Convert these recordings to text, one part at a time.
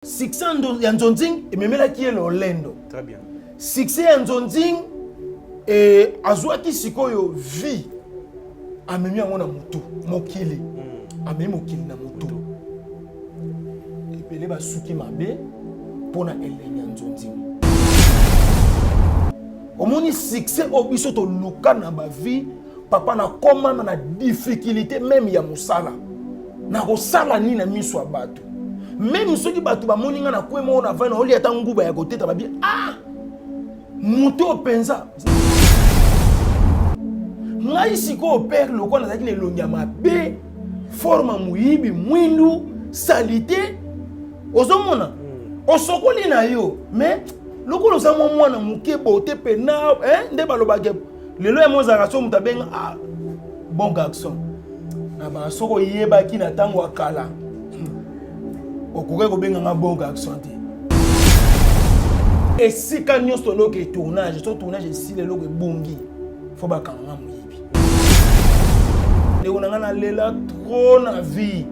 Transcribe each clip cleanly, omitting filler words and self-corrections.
Succès ya Nzonzing ememelaki ye lolendo. Très bien. Succès ya Nzonzing e azwaki sikoyo vie amemi yango na motu mokili amemi mokili na motu ebele basuki mabe mpo na elengi ya Nzonzing. Omoni succès oyo biso toluka na bavie papa nakomana na difficulté meme ya mosala nakosala nini na miso ya bato meme soki bato bamoni ngai na kwe moko na vani olia ata nguba ya koteta babi ah moto oyo mpenza ngai sikoyo pere lokola nazalaki na elongi ya mabe forme moyibi mwindu salite ozomona osokoli na yo mais lokola oza mwa mwana moke bote pena nde balobaka lelo yango ozalaka so moto abenga ah, bon garçon na baa soki oyebaki na ntango ya kala okokaki kobenga nga bon garçon te. Esika nyonso eloko tournage so tournage esili eloko ebongi fo bakanga nga moyibi. Ndeko na nga nalela trop na vie,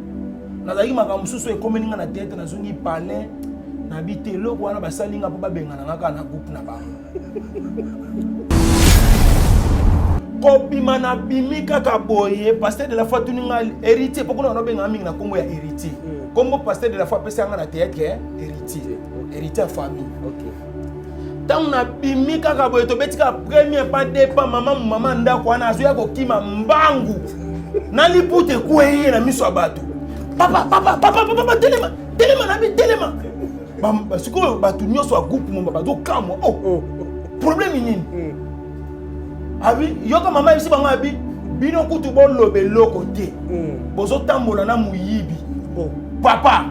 nazalaki makambo mosusu ekomeli nga na tete, nazongi palais nabi te eloko wana basali nga mpo babengana nga kaka na groupe na bango. Kobima nabimi kaka boye, pasteur de la foi tuni nga héritier mpo kuna banobenganga mingi na nkombo ya héritier. Nkombo pasteur de la foi apesi nga na théâtre héritier, héritier ya famille. Ntango nabimi kaka boye, tobeti kaka premier pas, deux pas, mama mama ndako wana azoya kokima mbangu na liputa ekwei ye na miso ya bato. Papa, papa, papa, papa, telema, telema, nabi telema. Sikoyo bato nyonso ya groupe momba bazokamwa, oh, problème nini? Abi yoka mama yebisi bango, abi bino kutu boloba eloko te, bozotambola na moyibi. Papa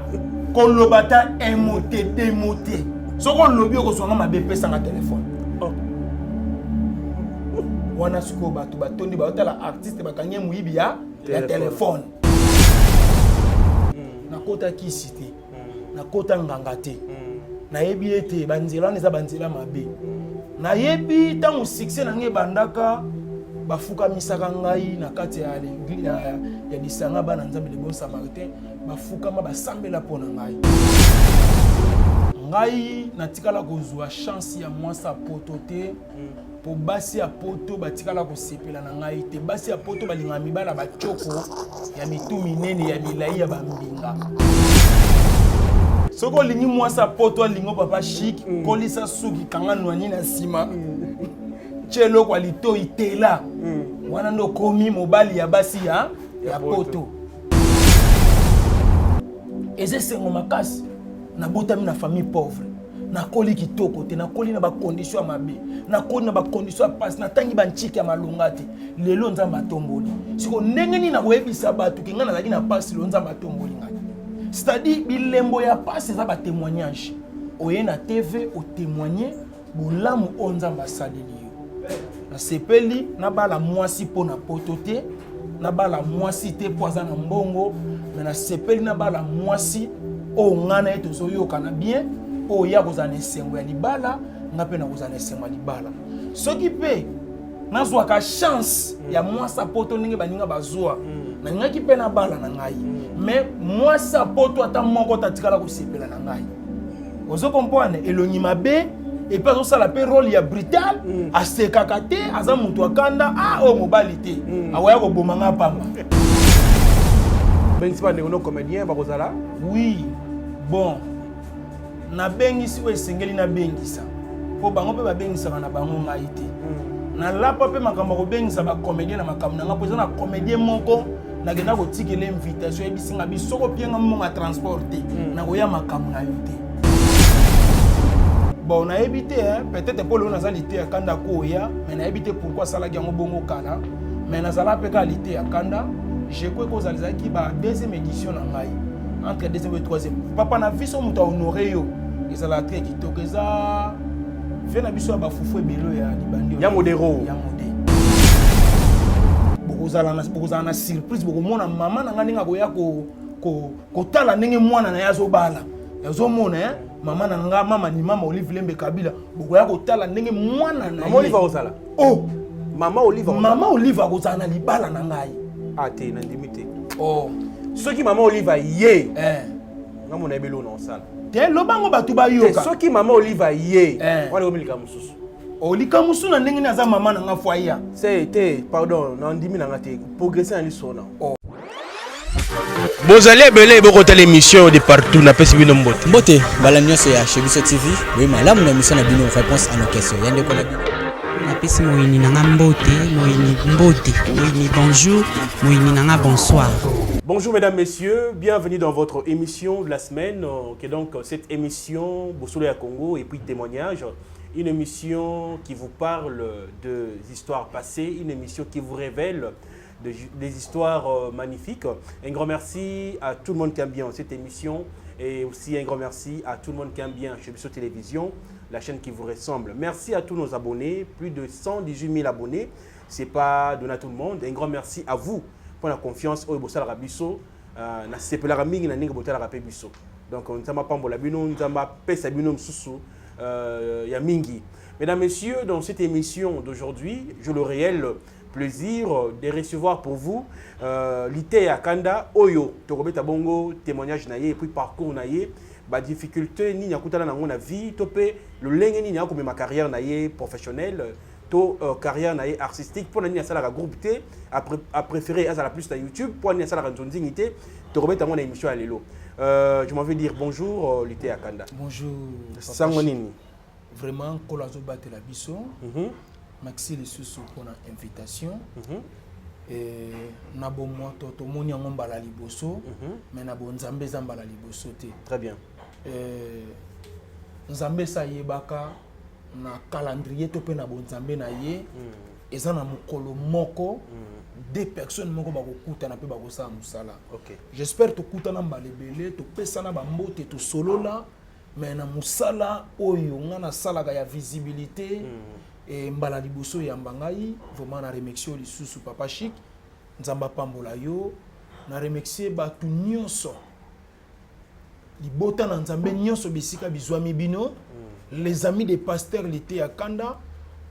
koloba ta un mot te, deux mots te, soki olobi okozwanga mabe, epesanga telefone wana. Sikoyo bato batondi baotala artiste bakangi ye moyibi ya telefone. Nakota kisi te, nakota nganga te, nayebi ete banzela wana eza banzela mabe. Nayebi ntango succès na ngai ebandaka, bafukamisaka ngai na kati ya lisanga bana Nzambe le Bon Samaritain, bafukama basambela mpo na ngai. Ngai natikala kozwa chance ya mwasi ya poto te, mpo basi ya poto batikala kosepela na ngai te. Basi ya poto balingaka mibala bacoko ya mitu minene ya milai ya bambinga. Soki olingi mwasi ya poto alingo, papa chic, kolisa suki, kanga nwani na nsima, tia eloko ya litoi, tela wana nde okomi mobali ya basi ya poto. Eza esengo makasi. Nabotami na famille pauvre, nakoli kitoko te, nakoli na bacondition ya mabe, nakoli na bacondition ya pasi, natangi bantiki ya malonga te. Lelo Nzambe atomboli. Siko ndenge nini nakoyebisa bato ke ngai nazalaki na pasi, lelo Nzambe atomboli ngai? C'est-à-dire bilembo ya pasi eza batémoignage. Oye na TV otémoigne bolamu oyo Nzambe asaleli yo. Nasepeli nabala mwasi mpo na poto te, nabala mwasi te mpo aza na mbongo, me nasepeli nabala mwasi oyo ngai na ye tozoyokana bien, oyo ye akozala na esengo ya libala, nga mpe nakozala na esengo ya libala. Soki mpe nazwaka chance ya mwasi ya poto ndenge baninga bazwa, nalingaki mpe nabala na ngai. Mais mwasi ya poto ata moko tatikala kosepela na ngai. Ozo comprendre, elongi mabe epuis azosala mpe role ya brutal, asekaka te, aza moto akanda. Ah, oyo mobali te, akoya koboma nga pamba. Bengisi bandeko no comédien bakozala. Oui, bon, nabengisi oyo esengeli nabengisa, mpo bango mpe babengisaka na bango ngai te. Nalapa mpe makambo ya kobengisa bacomédien na makambo na ngai, mpo eza na comédien moko nakenda kotikela invitation, ayebisi nga bi soki opienga mbongo ya transport te, nakoya makambo na yo te. Bon, nayebi te, peut-être mpo lelo naza lite ya kanda koya, mais nayebi te pourquoi asalaki yango bongo kala. Mais nazala mpe kaka lite ya kanda. Je crois kozala ezalaki ba deuxième édition na ngai, entre deuxième et troisième. Papa na biso moto ahonore yo ezalaka très kitoko. Eza vie na biso ya bafufu ebele ya libandi. Ya modero. Ya mode. Bokozala na surprise, bokomona mama na ngai ndenge akoya kotala ndenge mwana na ye azobala. Azomona mama na nga, mama ni mama Olive Lembe Kabila, bokoya kotala ndenge mwana na ye Olive akozala. Oh. Mama Olive. Mama Olive akozala na libala na ngai. Ah te, nandimi te. Oh. Soki mama Olive aye, nga mona yebeli oyo na osala. Te, lobango bato bayoka. Soki mama Olive aye, wana ekomi likambo mosusu. Likambo mosusu na ndenge nini? Aza mama na nga, fo aya. Se te, pardon, nandimi na nga te, progresser na liso na. Oh. Bozali ebele bokotala émission de partout, napesi bino mbote. Mbote mbala nyonso ya Chez Biso TV, boye malamu na émission na bino Réponse à nos questions, ya ndeko na bino. Napesi moyini na nga mbote, moyini mbote, moyini bonjour, moyini na nga bonsoir. Bonjour mesdames, messieurs, bienvenue dans votre émission de la semaine, qui est donc cette émission Bosolo ya Congo et puis témoignage, une émission qui vous parle des histoires passées, une émission qui vous révèle des histoires magnifiques. Un grand merci à tout le monde qui aime bien cette émission et aussi un grand merci à tout le monde qui aime bien Chez Biso Télévision, la chaîne qui vous ressemble. Merci à tous nos abonnés, plus de 118 000 abonnés. C'est pas donné à tout le monde. Un grand merci à vous pour la confiance oyo bosalaka biso, nasepelaka mingi na ndenge botalaka mpe biso. Donc Nzambe apambola bino, Nzambe apesa bino mosusu ya mingi. Mesdames, messieurs, dans cette émission d'aujourd'hui, j'ai le réel plaisir de recevoir pour vous Liteya Kanda oyo tokobeta bongo témoignage na ye et puis parcours na ye, ba difficulté nini akutana nango na vie to mpe lolenge nini akomema carrière na ye professionnelle to carrière na ye artistique, mpo na nini asalaka groupe te, apréféré azala plus na YouTube, mpo na nini asalaka nzonzingi te. Tokobeta yango na émission ya lelo. Je m'en vais dire bonjour, Liteya Kanda. Bonjour, papa. Sango nini? Vraiment, nkolo azobatela biso. Merci lisusu mpona invitation. Na bomoto tomoni yango mbala liboso, mais na bonzambe eza mbala liboso te. Très bien. Nzambe esi ayebaka na calendrier to mpe na bonzambe na ye, eza na mokolo moko deux personnes moko bakokutana mpe bakosala mosala. J'espère tokutana mbala ebele, topesana bambote, tosolola, mais na mosala oyo nga nasalaka ya visibilité, mbala liboso eyamba ngai. Vraiment na remercie oyo lisusu, papa Chic, Nzambe apambola yo. Na remercie bato nyonso, libota na Nzambe nyonso bisika bizwami bino, les amis de pasteur Liteya Kanda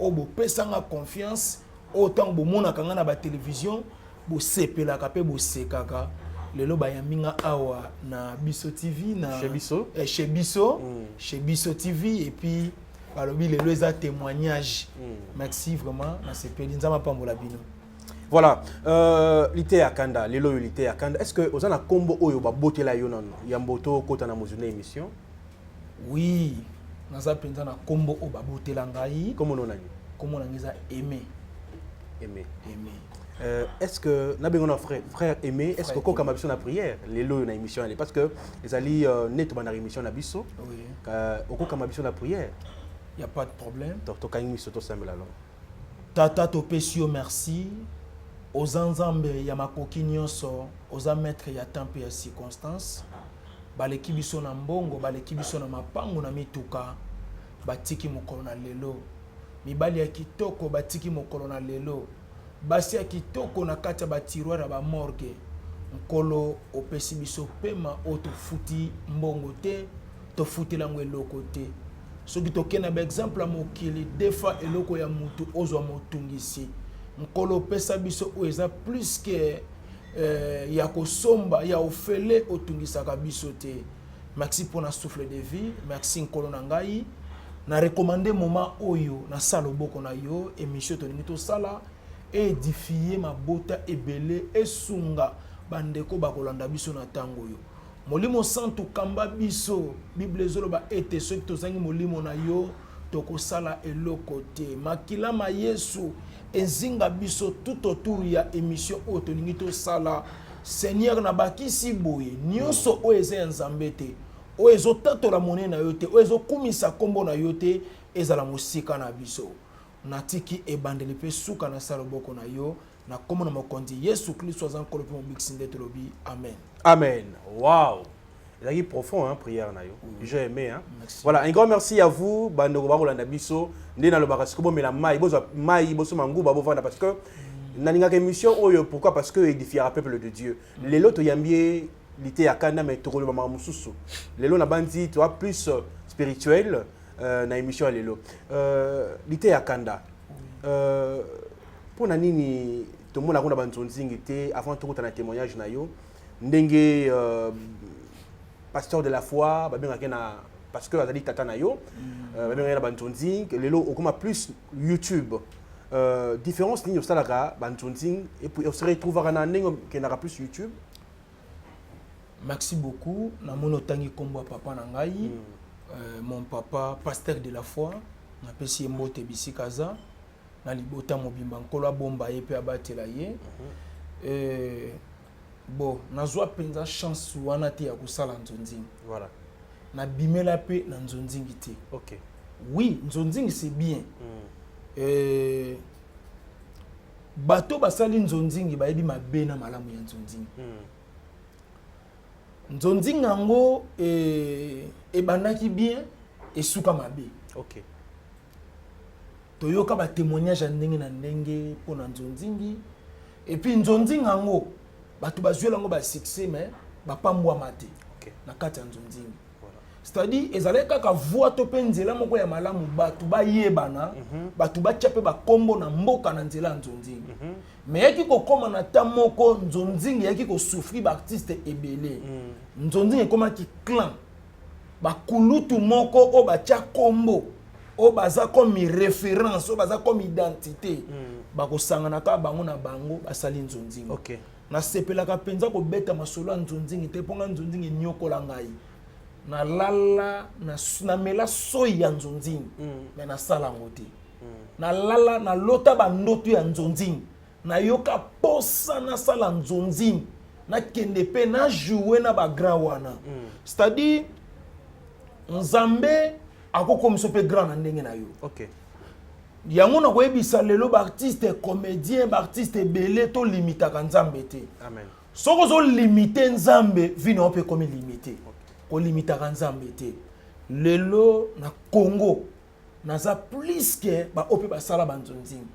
oyo bopesanga confiance, oyo ntango bomonaka nga na batelevizio bosepelaka mpe bosekaka. Lelo bayambi nga awa na Biso TV na Chez Biso. Chez Biso, Chez Biso TV, et puis balobi lelo eza témoignage. Merci vraiment, nasepeli, Nzambe apambola bino. Voilà, Liteya Kanda, lelo oyo Liteya Kanda, est ce que oza na nkombo oyo babotela yo nano yambo tokota na mozwi na émission? Oui, naza mpenza na nkombo oyo babotela ngai. Nkombo no nani? Nkombo na ngai eza Aimé. Aimé. Aimé. Est ce que nabengo na frère, frère Aimé, est ce que Frère. kokamba biso na prière lelo oyo na émission ale, parce que ezali nde tobandaka émission na biso? Oui. Okokamba biso na prière? Y a pas de problème. Donc tokangi miso, tosambela alors. Tata, topesi yo merci. Oza Nzambe ya makoki nyonso, oza maître ya temps mpe ya circonstance. Baleki biso na mbongo, baleki biso na mapango, na mituka, batiki mokolo na lelo. Mibali ya kitoko batiki mokolo na lelo, basi ya kitoko na kati ya batiroir ya bamorgue. Nkolo, opesi biso pema oyo tofuti mbongo te, tofutela yango eloko te. Soki tokei na baexemple ya mokili, defa eloko ya mutu ozwa motungisi. Nkolo, opesa biso oyo eza plus que ya kosomba, ya ofele, otungisaka biso te. Merci mpona souffle de vie. Merci, Nkolo na ngai. Na recommande moment oyo nasala loboko na yo. Émission tolingi tosala édifie mabota ebele, esunga bandeko bakolanda biso na ntango oyo. Molimo Santu, kamba biso. Bible ezoloba ete soki tozangi molimo na yo, tokosala eloko te. Makila ma Yesu ezinga biso tout autour ya émission oyo tolingi tosala. Seigneur, nabakisi boye: nyonso oyo eza ya Nzambe te, oyo ezotatola monene na yo te, oyo ezokumisa nkombo na yo te, ezala mosika na biso. Natiki ebandeli mpe suka na sa loboko na yo, na nkombo na Mokonzi Yesu Kristo, aza Nkolo mpe Mobikisi, nde tolobi amen. Amen. Wow, ezalaki profond, hein, prière na yo. J'ai aimé, hein. Merci. Voilà, un grand merci à vous, bandeko bakolanda biso. Nde nalobaka sikoyo, bomela mai, bozwa mai, bosoma nguba, bovanda, parce que nalingaka émission oyo. Pourquoi? Parce que édifiera peuple de Dieu. Lelo toyambi ye Liteya Kanda, mais tokoloba makambo mosusu lelo. Nabandi toa plus spirituel na émission ya lelo. Liteya Kanda, mpo na nini tomonaka na banzonzingi te? Avant tokota na témoignage na yo, ndenge Pasteur de la foi babengaki na, parce que azali tata na yo, babengaki na banzonzing. Lelo okoma plus YouTube. Différence nini osalaka banzonzing et puis ose retrouvaka na ndenge okendaka plus YouTube? Merci beaucoup. Namoni otangi nkombo ya papa na ngai, mon papa pasteur de la foi. Napesi ye mbote bisika aza na libota mobimba. Nkolo abomba ye mpe abatela ye. Bon, nazwa mpenza chance wana te ya kosala nzonzingi. Nabimela mpe na nzonzingi te. Oui, nzonzingi, c'est bien. Bato basali nzonzingi bayebi mabe na malamu ya nzonzingi. Nzonzingi yango ebandaki bien, esuka mabe. Toyoka batémoignage ya ndenge na ndenge mpona nzonzingi. Et puis nzonzingi yango, bato bazwela yango basuccès, mais bapambwama te na kati ya nzonzingi. C'est-à-dire ezalaki kaka voie to mpe nzela moko ya malamu bato bayebana, bato batya mpe bakombo na mboka na nzela ya nzonzingi. Mais eyaki kokóma na ta moko, nzonzingi eyaki kosouffrir baartiste ebele. Nzonzingi ekomaki clan, bakulutu moko oyo batya kombo, oyo baza comme référence, oyo baza comme identité, bakosangana kaka bango na bango, basali nzonzingi. Nasepelaka mpenza kobeta masolo ya nzonzingi te, mponga nzonzingi enyokola ngai. Nalala, namela soi ya nzonzingi, mais nasala yango te. Nalala, nalota bandoto ya nzonzingi, nayoka posa nasala nzonzingi, nakende mpe najoue na bagrand wana. C'est-à-dire Nzambe akokomisa mpe grand na ndenge na yo. Yango nakoyebisa lelo baartiste comédien, baartiste ebele, tolimitaka Nzambe te. Amen. Soki ozolimite Nzambe, vie na yo mpe ekomi limité. Kolimitaka Nzambe te. Lelo na Congo naza plus que baoyo mpe basala banzonzingi,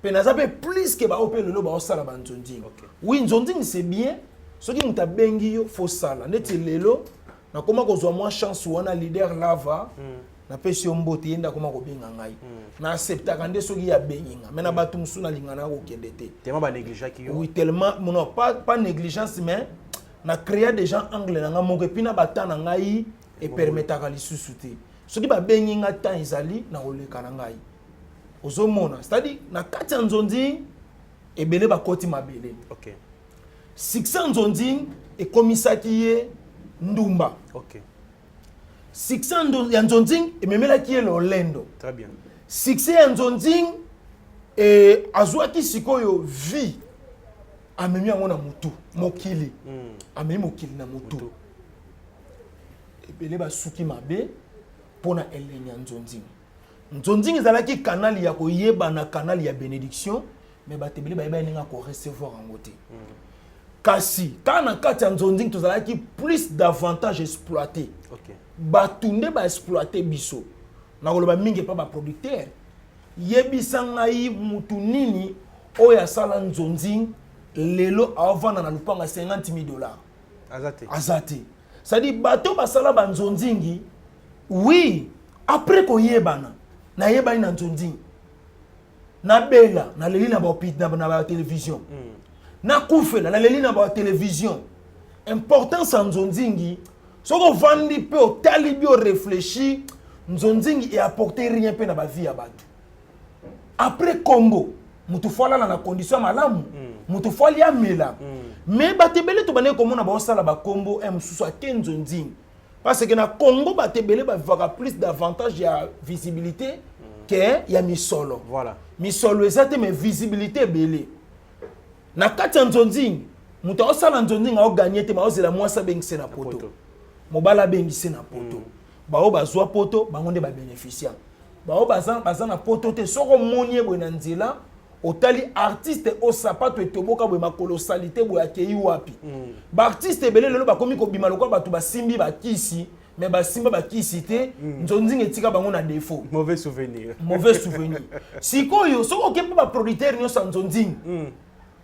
mpe naza mpe plus que baoyo mpe lelo baosala banzonzingi. Oui, nzonzingi, c'est bien. Soki moto abengi yo, fosala. Neti lelo nakoma kozwa mwa chance wana, leader Lava, napesi yo mbote, ye nde akoma kobenga ngai. Na acceptaka nde soki ye abengi nga, mais na bato mosusu nalinga na kokende te. Tellement banégligeaki yo. Oui, tellement. Non, pas négligence, mais na créa déjà angle na nga moko, et puis na bata na ngai epermetaka lisusu te. Soki babengi nga, temps ezali na koleka na ngai. Ozomona, c'est-à-dire na kati ya nzonzi ebele bakoti mabele. Succès nzonzi ekomisaki ye ndumba. Succès ya nzonzi ememelaki ye lolendo. Très bien. Succès ya nzonzi azwaki sikoyo vie, amemi yango na motu mokili. Amemi mokili na motu. Motu. Ebele basuki mabe mpona elengi ya nzonzingi. Nzonzingi ezalaki canal ya koyebana, canal ya bénédiction, mais bato ebele bayebani ndenge ya korecevoir yango te. Kasi kaka na kati ya nzonzingi tozalaki plus davantage exploité. Bato nde baexploite biso. Nakoloba mingi epa baproducteur. Yebisa ngai mutu nini oyo asala nzonzing lelo aovanda na lupanga 50 000 dollars? Aza te. Aza te. C'est-à-dire bato basala banzonzingi, oui, après koyebana, nayebani na nzonzingi, nabela, naleli na na batélévision, nakufela, naleli na batélévision. Importance ya nzonzingi, soki ovandi mpe otali bi, oréfléchir, nzonzingi eapporte rien mpe na bavie ya bato. Après kombo, motu fo alala na condition ya malamu, motu fo alia, amela. Mais bato ebele tobandaki komona baosala bakombo e mosusu ake nzonzingi, parce que na Congo bato ebele bavivaka plus davantage ya visibilité ke ya misolo. Misolo eza te, mais visibilité ebele na kati ya nzonzingi. Moto aosala nzonzingi aoganye te, maozela mwasi abengise na poto, poto. Mobali abengise na poto. Bao bazwa poto, bango nde babénéficiant. Bao baza na poto te, soki omoni ye boye na nzela, otali artiste oyo, sapato etoboka boye, makolo sali te boye, akei wapi? Baartiste ebele lelo bakomi kobima lokola bato basimbi bakisi, mais basimba bakisi te. Nzonzingi etika bango na défaut. Mauvais souvenir. Mauvais souvenir. Sikoyo soki oke mpe baproducteur nyonso ya nzonzingi,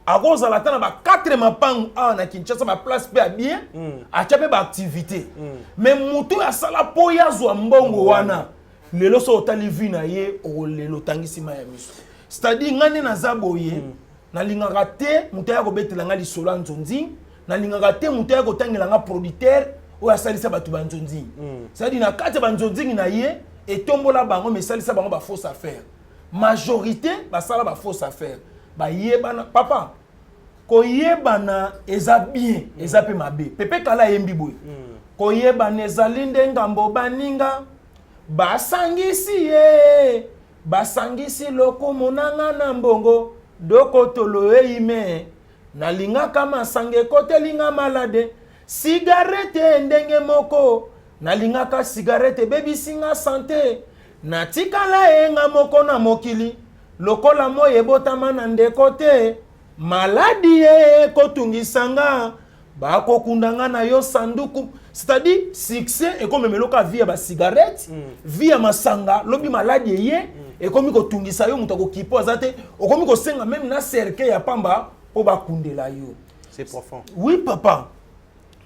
akozala ata na ba 4 mapangu awa na Kinshasa, baplace mpe ya bien, atya mpe baactivité. Mais moto oyo asala mpo ye azwa mbongo wana, lelo so otali vie na ye, okolela, otangisi mai ya miso. C'est-à-dire ngai nde naza boye, nalingaka te moto aya kobetela ngai lisolo ya nzonzi, nalingaka te moto aya kotangela nga producteur. Oyo asalisa bato banzonzingi, c'est-à-dire na kati ya banzonzingi na ye, etombola bango, mais esalisa bango bafausse affaire. Majorité basala bafausse affaire, bayebana. Papa, koyebana eza bien, eza mpe mabe. Pepe Kala ayembi boye: "Koyebana ezali nde ngambo, baninga basangisi ye, basangisi lokumu nanga na mbongo, dokotolo eyime nalingaka masanga, ekotelinga malade, cigarette ndenge moko nalingaka cigarette, ebebisinga santé, natikala yenga moko na mokili lokola moi ebotama na ndeko te, maladi ye ekotungisanga, bakokundanga na yo sanduku." C'est-à-dire succès ekomemela oka vie ya bacigarette, vie ya masanga. Lobi maladi eye, ekomi kotungisa yo, moto akokipo aza te, okomi kosenga même na cercueil ya pamba mpo bakundela yo. C'est profond. Oui papa,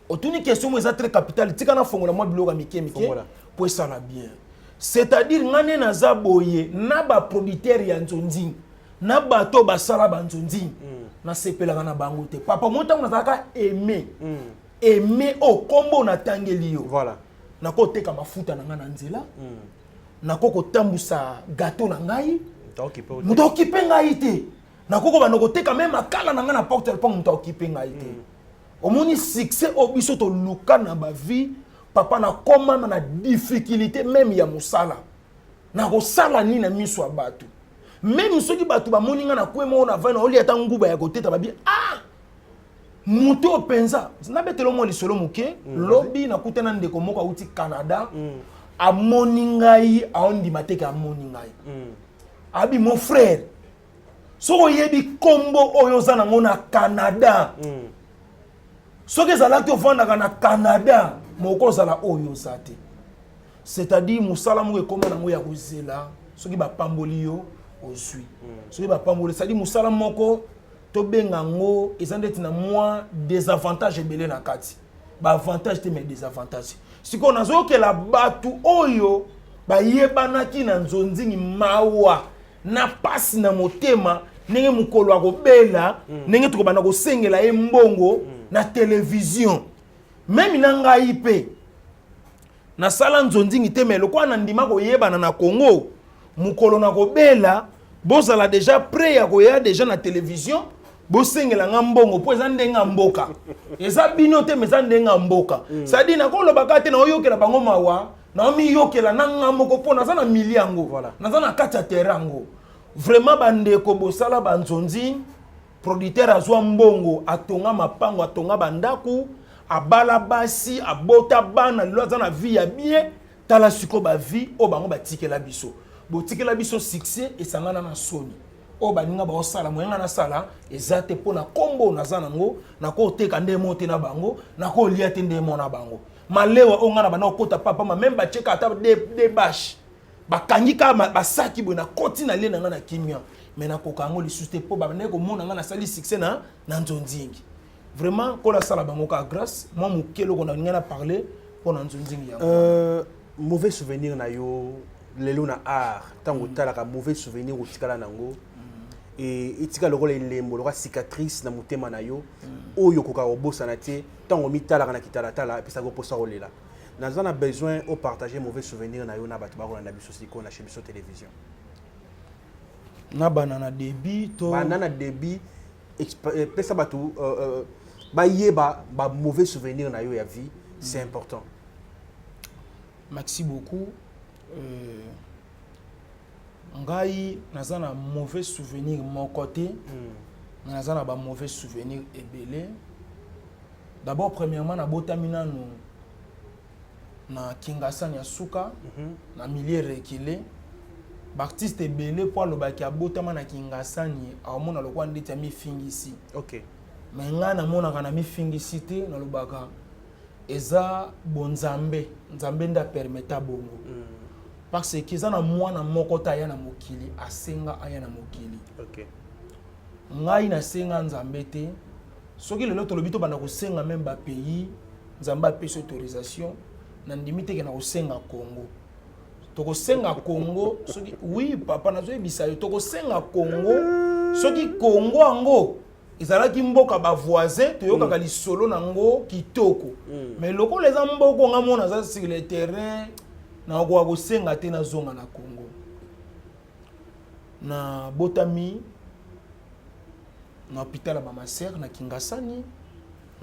otuni question mo eza très capital. Tika nafongola mwa biloko ya mike mike Fongola. po esala bien. C'est-à-dire nga nde naza boye na baproducteur ya nzonzi, na bato oyo basala banzonzi, nasepelaka na bango te. Papa, mo ntango nazalaka aime aime oyo nkombo natangeli yo, nakoteka mafuta na ngai na nzela, nako kotambusa gâteau na ngai, moto aokipe ngai te. Nakoki kobanda koteka me makala na ngai na porte ya lopango, moto aokipe ngai te. Omoni succès oyo biso toluka na bavie, papa, nakomama na difficulté même ya mosala. Nakosala nini na miso ya bato? Même soki bato bamoni ngai na kwe moko na vai, naolia ata nguba ya koteta, babi: "Ah, moto oyo mpenza." Nabetela mwa lisolo moke. Lobi nakutana ndeko moko awuti Canada, amoni ngai, aondima teke amoni ngai. Abi: "Mon frère, soki oyebi nkombo oyo oza nango na Canada, soki ezalaki ovandaka na Canada, moko ozala oyo oza te." C'est-à-dire mosala moko ekóma nango ya kozela soki bapamboli yo, ozwi. Soki bapamboli, c'est-à-dire mosala moko tobenga yango eza ndeti na mwa désavantage ebele na kati, baavantage te, mais désavantage. Sikoyo nazokela bato oyo bayebanaki na nzonzingi mawa na pasi na motema, ndenge mokolo akobela, ndenge tokobanda kosengela ye mbongo na télévision. Même na ngai mpe nasala nzonzingi te, mais lokola nandima koyebana na Congo, mokolo na kobela, bozala déjà prêt ya koya déjà na télévision bosengela nga mbongo, mpo eza ndenge ya mboka. Eza bino te, mais eza ndenge ya mboka. C'est-à-dire nakolobaka te, naoyokela bango mawa, naomiyokela na nga moko, mpo naza na mili yango. Naza na kati ya terrain yango. Vraiment, bandeko bosala banzonzi, producteur azwa mbongo, atonga mapango, atonga bandako, abala basi, abota bana, lelo aza na vie ya bien. Tala sikoyo bavie oyo bango batikela biso. Botikela biso succès esangana na soni oyo baninga baosala. Moyenga nasala eza te, mpo na nkombo naza nango, nakoteka nde mo te na bango, nakolia te nde mo na bango. Malewa oyo ngai na banda kokota papama, même batieka ata de bashe, bakangi kaka basaki boye, nakoti na lie na ngai na kimia. Mais nakoka yango lisusu te, mpo babandaki komona ngai nasali succès na nzonzingi. Vraiment, kola asala bango kaka grâce. Mwa moke eloko na ngai na parler mpo na nzonzingi yango. Mauvais souvenir na yo lelo na art, ntango otalaka mauvais souvenir otikala nango, etika lokola elembo, lokola cicatrice na motema na yo, oyo okoka kobosana te, ntango omitalaka na kitalatala, epesaka oposa kolela, naza na besoin opartage mauvais souvenir na yo na bato bakolanda biso sikoyo na chez biso télévision. Na bana na début to? Banda na début, pesa bato bayeba ba mauvais souvenir na yo ya vie, c'est important. Merci beaucoup. Ngai naza na mauvais souvenir moko te, mais naza na bamauvais souvenir ebele. D'abord, premièrement, nabotami nanu na Kingasani ya suka, na milieu reculé. Baartiste ebele, mpo alobaki abotama na Kingasani, aomona lokwa ndeti amifingisi. Mais ngai namonaka na mifingisi te. Nalobaka eza bonzambe, Nzambe nde apermeta bongo, parce que eza na mwana moko te aya na mokili asenga aya na mokili. Ngai nasenga Nzambe te. Soki lelo tolobi tobanda kosenga même bapays, Nzambe apesi autorisation, nandimi teke na kosenga Congo. Tokosenga Congo soki, oui papa, nazoyebisa yo, tokosenga Congo soki Congo yango Ezalaki mboka bavoisin, toyokaka lisolo nango kitoko, mais lokola eza mboka nga mona aza sur le terrain, nakoka kosenga te nazonga na Congo. Nabotami na hôpital ya bamasere na Kingasani.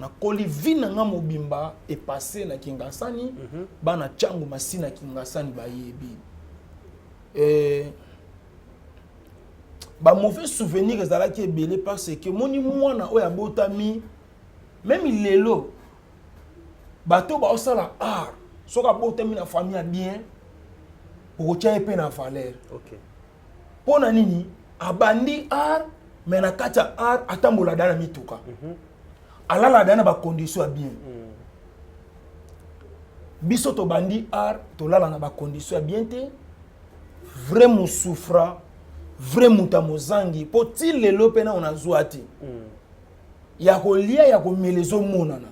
Nakoli, vie na nga mobimba epasse na Kingasani. Bana ntango masi na Kingasani bayebi. Bamauvais souvenir ezalaki ebele, parce que moni mwana oyo abotami, même lelo bato baosala art, soki abotami na famille ya bien, okotia ye mpe na valeur. Mpo na nini? Abandi art, mais na kati ya art atambola da na mituka, alala da na bacondition ya bien. Biso tobandi art, tolala na bacondition ya bien te. Vrai mosufra, vrai moto ya mozangi, mpo ti lelo mpe nao nazwa te. Ya kolia, ya komela ezomonana,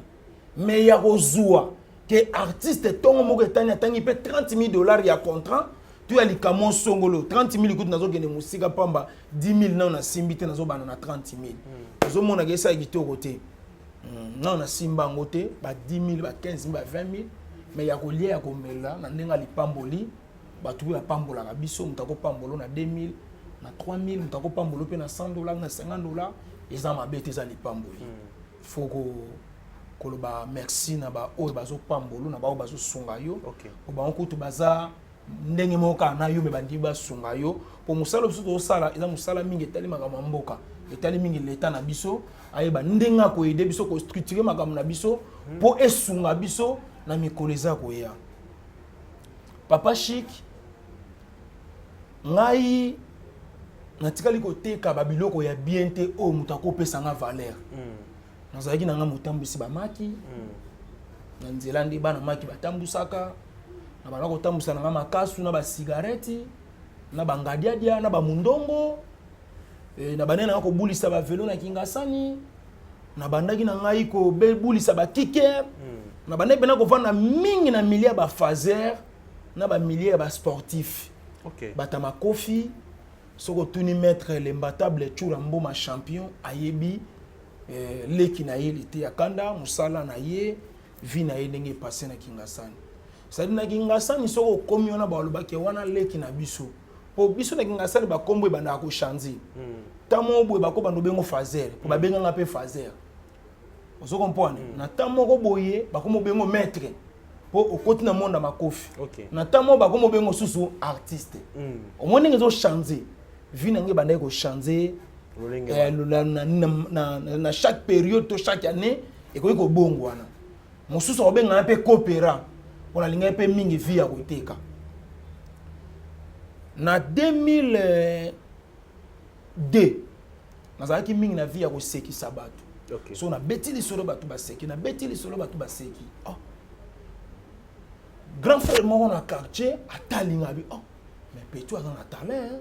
mais ya kozwa ke artiste ntongo moko etani, atangi mpe 30 000 $ ya contrat to ya likambo songolo, 30 000 kutu nazokende mosika pamba, 10 000 nao nasimbi te, nazobanda na 30 000. Ozomonaka esala kitoko te. Nao nasimba yango te, ba 10 000, ba 15 000, ba 20 000, mais ya kolia, ya komela, na ndenge ya lipamboli, bato oyo bapambolaka biso. Moto akopambola na 2000, na 3000, moto akopambola mpe na 100 $, na 50 $, eza mabe te, eza lipamboli. Faut koloba merci na baoyo bazopambola, na baoyo bazosunga yo. Po bango kutu baza ndenge moko kaka na yo, me bandimi basunga yo, po mosala biso tozosala eza mosala mingi etali makambo ya mboka, etali mingi leta na biso ayeba ndenge akoaider biso kostructurer makambo na biso mpo esunga biso na mikolo eza koya. Papa Chic, ngai natikali koteka babiloko ya bien te oyo moto akopesa nga valeur. Nazalaki na nga motambwisi bamaki na nzela, nde bana maki batambusaka na banda kotambusa na nga makasu na basigareti na bangadiadia na bamundongo. Na bandaki na nga kobulisa bavelo na Kingasani, na bandaki na ngai kobulisa bakiker, na bandaki mpena kovanda mingi na milieu ya bafaser, na bamilie ya basportif. Bato ya makofi, soki otuni maître Lembatable Tsura Mboma champion, ayebi leki na ye lite ya kanda, mosala na ye, vie na ye ndenge epasse na Kingasani. C'est-à-dire na Kingasani, soki okomi wana, balobaki wana leki na biso, mpo biso na Kingasani bakombo ebandaka kochanger. Ntango moko boye bakobanda obengo fazer, mpo babenganga mpe fazer, ozo comprendre? Na ntango moko boye bakoma obengo maître, mpo okoti na monde ya makofi. Na ntango moko bakoma obengo susu artiste. Omoni ndenge ezochanger, vie na ngai ebandaki kochanger. Lolenge Na chaque période to chaque année ekoki kobongwana. Mosusu akobengana mpe coopéra, mpo nalingaki mpe mingi vie ya koteka. Na 2002 nazalaki mingi na vie ya kosekisa bato. So nabeti lisolo, bato baseki, nabeti lisolo, bato baseki. Oh. Grand frère moko na quartier atalinga bi: "Oh, mais petit aza na talent, hein?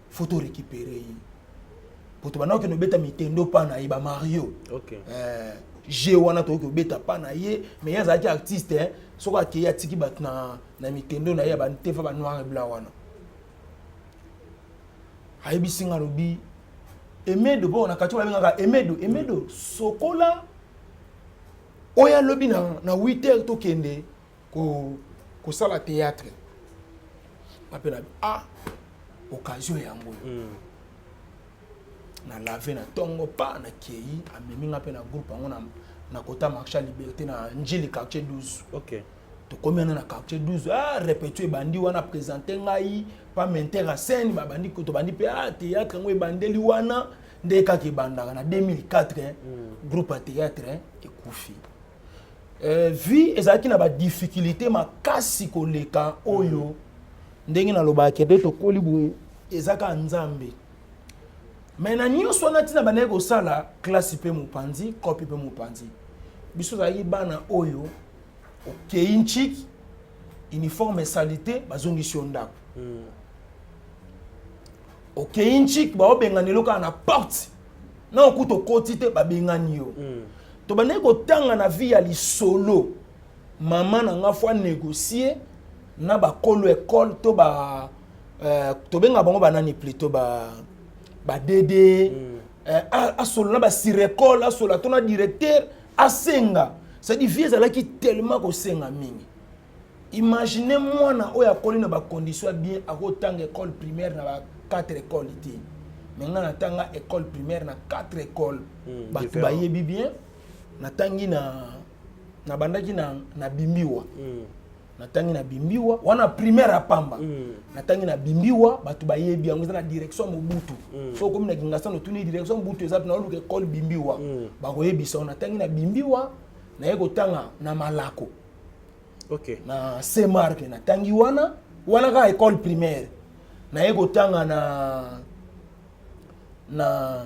Faut to récupérer ye." Po tobanda kokende obeta mitendo mpa na ye, bamario. Je wana tokoki kobeta mpa na ye, mais ye azalaki artiste, hein. Soki akei, atiki bato na mitendo na ye ya bantefa ba noir et blanc wana. Ayebisi nga, alobi: "Emedo," mpo na quartier babengaka Emedo, "Emedo, sokola oyo." Alobi na 8 heures tokende kosala théâtre. Ape na ah, occasion yango oyo. Na lave na ntongo pa nakei, amemi nga mpe na groupe yango na kota marché ya Liberté na Njili, quartier 12. Tokomi wana na quartier 12, ah, répétition ebandi wana, présente ngai pa metteur en scène, babandi, tobandi mpe, ah, théâtre yango ebandeli wana nde kaka ebandaka na 2004, hein. Groupe ya théâtre, hein, ekufi. Vie ezalaki na badifficulté makasi koleka oyo ndenge nalobaka kende tokoli boye, eza kaka Nzambe. Mais na nyonso wana, ntina bandaki kosala classe mpe mopanzi, kopi mpe mopanzi. Biso ozalaki bana oyo okei ntiki, uniforme esali te, bazongisi yo ndako. Okei ntiki, baobengana eloko kaka na porte na okuta, okoti te, babengani yo. Tobandaki kotanga na vie ya lisolo. Mama na nga faut négocier na bakolo école to ba tobenga bango banani, plutôt ba DD. Asolola na basirecole, asola to na directeur, asenga. C'est-à-dire vie ezalaki tellement kosenga mingi. Imagine mwana oyo akoli na bacondition ya bien, akotanga école primaire na ba 4 école te. Mais ngai natanga école primaire na 4 école. Bato Différent. bayebi bien. Natangi na, nabandaki na Bimbiwa. Natangi na Bimbiwa wana, primaire ya pamba. Natangi na Bimbiwa, bato bayebi yango, eza na direction ya Mobutu. So okomi na Kingasani, otuni direction Mobutu eza, na oluka école Bimbiwa, bakoyebisa yo. Natangi na Bimbiwa, naye kotanga na Malako. Na Saint Marc natangi wana, wana kaka école primaire. Naye kotanga na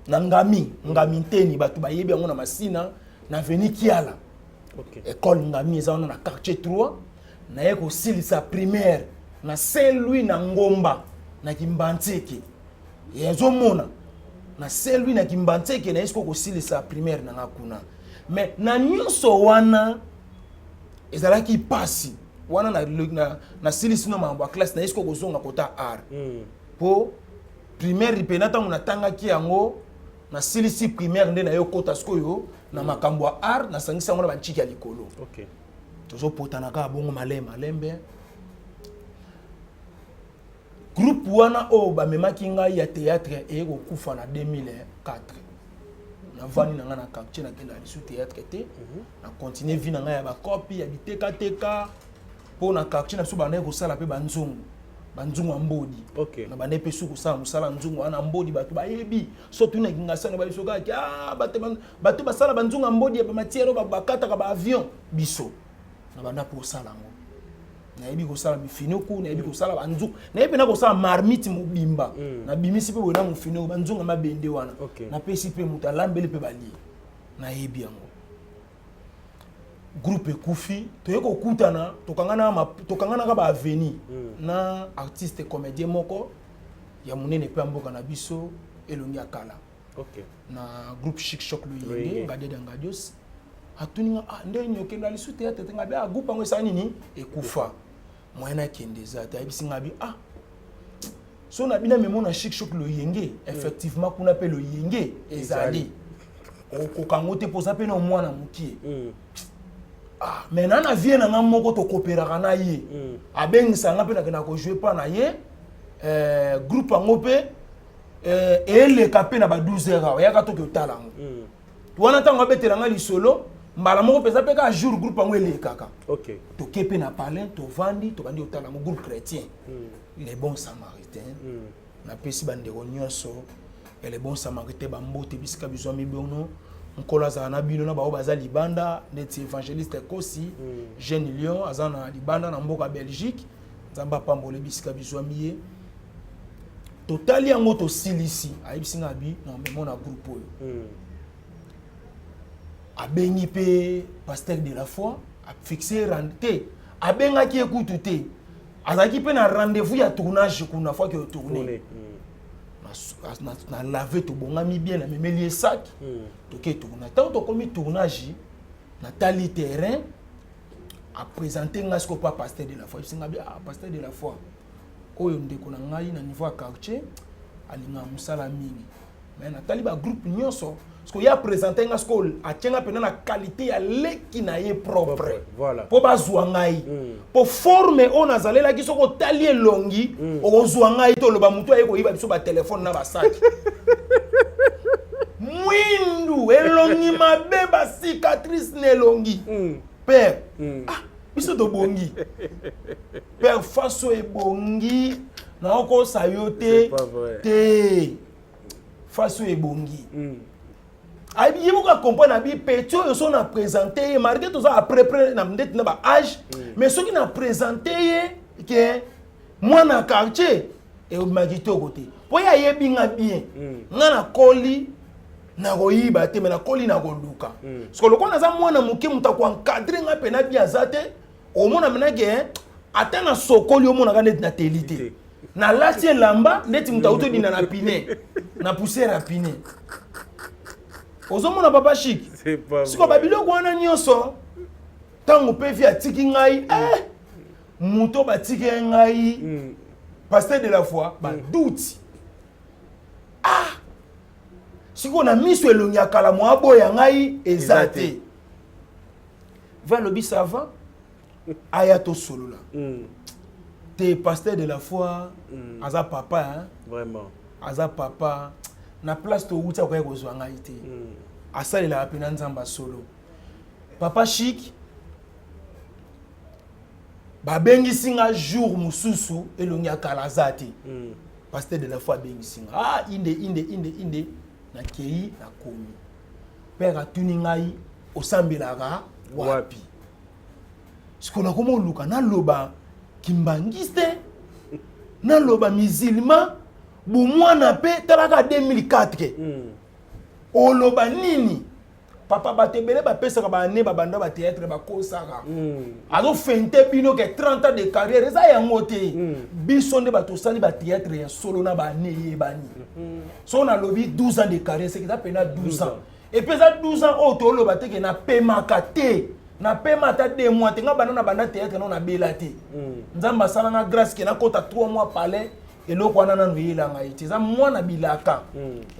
Ngami, Ngami Nteni, bato bayebi yango, na Masina, na avenue Kiala. École Ngami eza wana na quartier 3. Naye kosilisa primaire na Saint Louis, na Ngomba, na Kimbantieke. Ezomona na Saint Louis, na Kimbantieke, naye sikoyo kosilisa primaire na nga kuna. Mais na nyonso wana ezalaki mpasi wana. Nasilisi no makambo ya classe, naye sikoyo kozonga kota art. Mpo primaire mpena, ntango natangaki yango, nasilisi primaire nde naye okota sikoyo na makambo ya art, nasangisi yango na bantiki ya likolo. Tozopotana kaka bongo malembe malembe. Groupe wana oyo bamemaki ngai ya théâtre eye kokufa na 2004. Navandi na ngai na quartier, nakendaka lisu théâtre te. Na continue vie na ngai ya bakopi ya bitekateka, mpo na quartier na biso bandaki kosala mpe banzungu, banzungu ya mbodi. Na bandaki mpe su kosala mosala nzungu wana mbodi. Bato bayebi so tuna Kingasani, bayebi kaka, ah, bato basala banzungu ya mbodi ya bamatière oyo bakataka baavion. Biso na banda mpo kosala yango. Nayebi kosala mifinuku, nayebi kosala banzungu, nayebi mpena kosala marmite mobimba. Nabimisi mpe boye na mofinuku, banzungu ya mabende wana. Napesi mpe moto alambeli mpe balie, nayebi yango. Groupe ekufi, toye kokutana, tokanganaka baavenir na artiste comédien moko ya monene mpe ya mboka na biso, elongi ya kala na groupe Chic Choc Loyenge. Loyenge. Ngadiadi ya Ngadios atuni nga: "Ah, ndenge nini okenda lisu théâtre te?" Nga bi: "Ah, groupe yango esala nini, ekufa, moyen nakende eza te." Ayebisi nga bi: "Ah, so na bino memo na Chic Choc Loyenge, effectivement kuna mpe Loyenge ezali, okoka yango te mpo oza mpe na mwana mokie." Ah, mais na vie na nga moko tokopéraka na ye. Abengisa nga mpe, nakenda kojouer mpa na ye. Groupe yango mpe eleka mpe na ba 12 heures awa, yaka toki otala yango. Wana ntango abetela nga lisolo, mbala moko mpenza mpe kaka jour groupe yango elekaka, toke mpe na palin, tovandi, tobandi kotala yango, groupe chrétien Les Bons Samaritains. Napesi bandeko nyonso ya Les Bons Samaritains bambote bisika bizwami bino. Nkolo azala na bino, na bao baza libanda, neti évangéliste Kosi, jeune lion, aza na libanda na mboka Belgique. Nzambe apambola bisika bizwami ye. Totali yango, tosilisi, ayebisi nga abi na memo na groupe oyo. Abengi mpe pasteur de la foi, afixe te, abengaki ye kutu te, azalaki mpe na rendez-vous ya tournage kuna, fois ke tourne. Tourner. Na lave, tobongami bien, namemeli ye sac. Toke tournage. Ntango tokomi tournage, natali terrain, aprésente ngai sikoyo pa pasteur de la foi. Ebisi ngai bi: "Ah, pasteur de la foi, oyo ndeko na ngai na niveau ya quartier, alingaka mosala mingi." Mais natali bagroupe nyonso, sikoyo ye aprésente nga sikoyo, atie nga mpena na qualité ya leki na ye propre. Propre, voilà. Mpo bazwa ngai, mpo forme oyo nazalelaki, soki otali elongi, okozwa ngai te, oloba motu aye koyiba biso batelefone na basaki. Mwindu, elongi mabe, bacicatrice na elongi. Père, ah, biso tobongi, père, faso ebongi, naokosa yo te. C'est pas vrai. Te, faso ebongi. Ayebi ye moko, acomprendre abi petit oyo so na présente ye, malgré toza après près na ndeti na baage, mais soki na présente ye ke mwana quartier, ebima kitoko te, mpo ye ayebi nga bien. Nga nakoli nakoyiba te, me nakoli na koluka. Siko lokola naza mwana moke, moto akoencadre nga mpena bien aza te. Omona mena ke ata na sokoli, omonaka neti nateli te. Te. Nalati elamba neti moto auti odinda na pine, na poussière ya pine. Ozomona, papa Chic? C'est pas Siko vrai. babiloko wana nyonso, ntango mpe vi atiki ngai, moto batiki ye ngai, pasteur de la foi, baduti. Ah, Sikoyo na miso elongi ya kala mwa aboya ngai eza te. Va lobi ça va, aya tosolola. Te, pasteur de la foi aza papa, hein? Vraiment. Aza papa na place towuti, akoki kozwa ngai te. Asalelaka mpe na Nzambe asolo. Papa Chic babengisi nga jour mosusu, elongi ya kala aza te. Pasteur de la foi abengisi nga, ah, inde inde inde inde, nakei, nakomi. Père atuni ngai: "Osambelaka wapi?" Sikoyo nakoma oluka naloba kimbangiste, naloba musulman, bomwana mpe talaka 2004. Oloba nini, papa? Bato ebele bapesaka baane, babanda bathéâtre, bakosaka. Azofente bino ke 30 ans de carrière eza yango te. Biso nde bato osali bathéâtre ya solo na baane eyebani. So nalobi 12 ans de carrière, seke eza mpena 12 ans. Et puis eza 12 ans oyo toloba te ke napemaka te, napema ata 2 mois te. Nga banda na banda théâtre no nabela te. Nzambe asalanga grâce ke nakota 3 mois palais. Eloko wana nanu eyela ngai te. Eza mwana bilaka.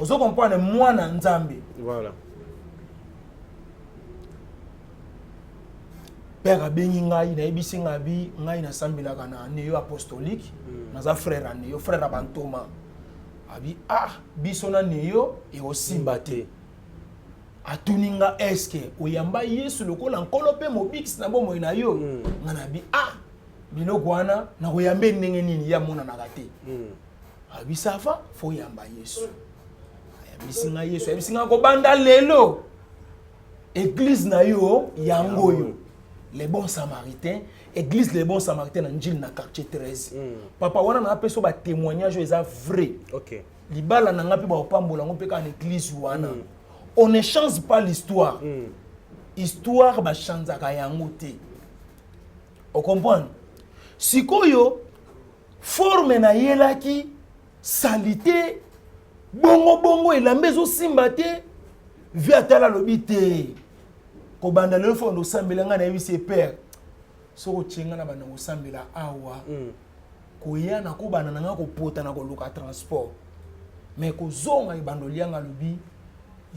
Ozo comprendre? Mwana Nzambe. Voilà. Père abengi ngai, nayebisi ngai, abi ngai nasambelaka na Neo Apostolique, naza frère ya Neo, frère ya bantoma. Abi ah, biso na Neo ekosimba te. Atuni nga: "Eske oyamba Yesu lokola Nkolo mpe Mobikisi na bomoi na yo?" Nga nabi: "Ah, biloko wana nakoyamba ndenge nini? Ye amonanaka te." Abi: "Ça va, faut oyamba Yesu." Ayambisi ngai Yesu, ayebisi ngai: "Kobanda lelo, église na yo yango oyo, Les Bons Samaritains, église Les Bons Samaritains na Njili, na quartier 13." Papa wana na apesa batémoignage oyo eza vrai. Libala na nga mpe baopambola yango mpe kaka na église wana. On ne change pas l'histoire. Histoire bachanzaka yango te, ocomprendre? Sikoyo forme nayelaki sali te, bongo bongo elamba ezosimba te. Vi atala, alobi te: "Kobanda lelo fo osambela." Ngai nayebisi ye: "Père, soki otie ngai na banda kosambela awa, koya nakobanda na ngai kopota na koluka transport, mais kozonga ebanda olianga." Alobi: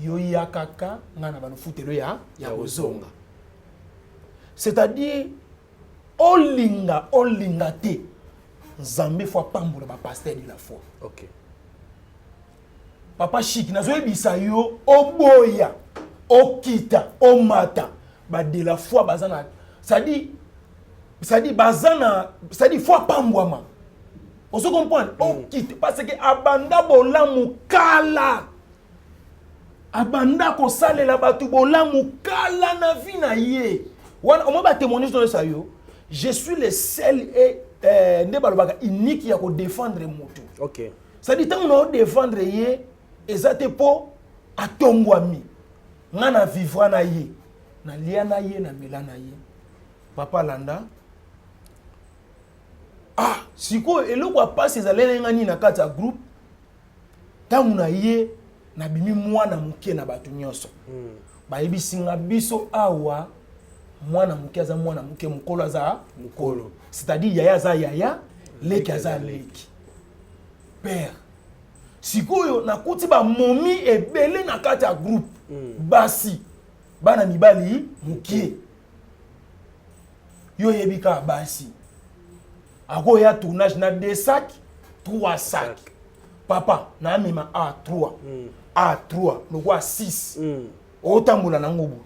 "Yo ya kaka ngai na banda futelo ya kozonga." C'est-à-dire olinga olinga te, Nzambe fo apambola bapasteur de la foi. Papa Chik, nazoyebisa yo, oboya, okita, omata, bade la foi baza na, c'est-à-dire baza na, c'est-à-dire fo apambwama. Ozo comprendre? Okita, parce que abanda bolamu kala, abanda kosalela bato bolamu kala na vie na ye wana. Omoi batémoignage toyesa yo, je suis le seul et nde balobaka unique ya kodéfendre moto. C'est-à-dire ntango na odéfendre ye, eza te mpo atongwami. Nga na vivra na ye, nalia na ye, namela na ye. Papa landa, ah, sikoyo eloko ya pasi ezaleli nga nini na kati ya groupe? Ntango na ye nabimi mwana moke na bato nyonso. Bayebisi nga: "Biso awa, mwana moke aza mwana moke, mokolo aza mokolo." C'est-à-dire yaya aza yaya, leki aza leki. Père, sikoyo nakuti bamomi ebele na kati ya groupe, basi, bana mibali mokie. Yo oyebi kaka basi akoya tournage na deux sac, trois sac. Papa naamema A3, A3 lokwa 6. Otambola nango bo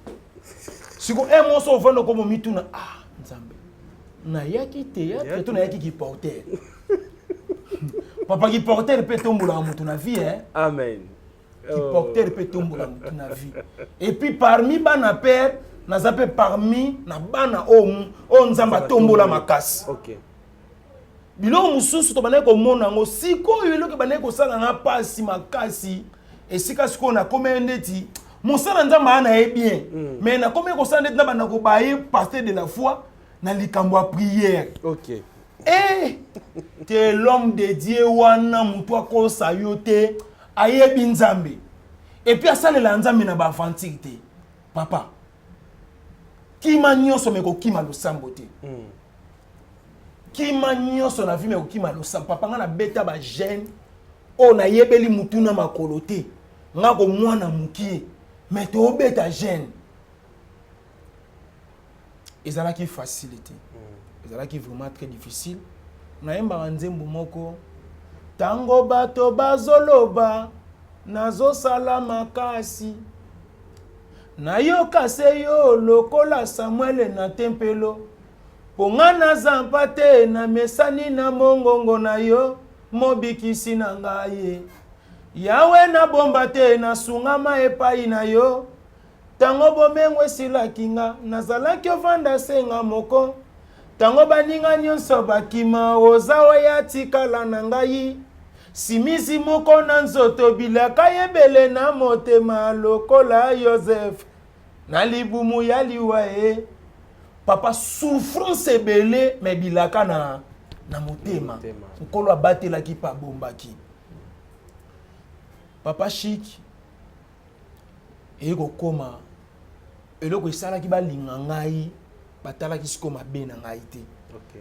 siko un moso ovanda okoma mituna: "Ah, Nzambe, nayaki théâtre to nayaki kiporter?" Papa, kiporter mpe etombolaka moto na vie, eh? Amen. Kiporter mpe etombola moto na vie. Et puis parmi bana père, naza mpe parmi na bana oyo oyo Nzambe atombola makasi. Biloko mosusu tobandaki komona yango. Sikoyo eloko ebandaki kosala nga mpasi makasi, esika sikoyo nakomi ndeti mosala Nzambe aya na ye bien, mais nakomi kosala ndeti na banda kobaye pasteur de la foi na likambo ya prière. Eh, te, l'homme de Dieu wana, motu akosa yo te, ayebi Nzambe et puis asalela Nzambe na baaventure te. Papa, kima nyonso, me kokima losambo te. Kima nyonso na vie, me kokima losambo. Papa, nga nabeta bajeûne oyo nayebeli mutu na makolo te. Nga ko mwana mokie, mais tobeta jeune. Ezalaki facilité, ezalaki vraiment très difficile. Nayembaka nzembo moko: ntango bato bazoloba nazosala makasi, nayoka se yo lokola Samuele na tempelo, mpo nga naza mpa te, namesani na mongongo na yo, mobikisi na ngai Yawe. Nabomba te, nasungama epai na yo. Ntango bomengo esilaki nga, nazalaki ovanda senga moko. Ntango baninga nyonso bakima, oza oyo atikala na ngai. Simisi moko na nzoto, bilaka ebele na motema, lokola Yosef na libumu ya liwa. E papa, souffrance ebele, me bilaka na motema. Motema. Nkolo abatelaki mpe abombaki papa Chik. Eye kokóma eloko esalaki balinga ngai, batalaki sikoyo mabe na ngai te.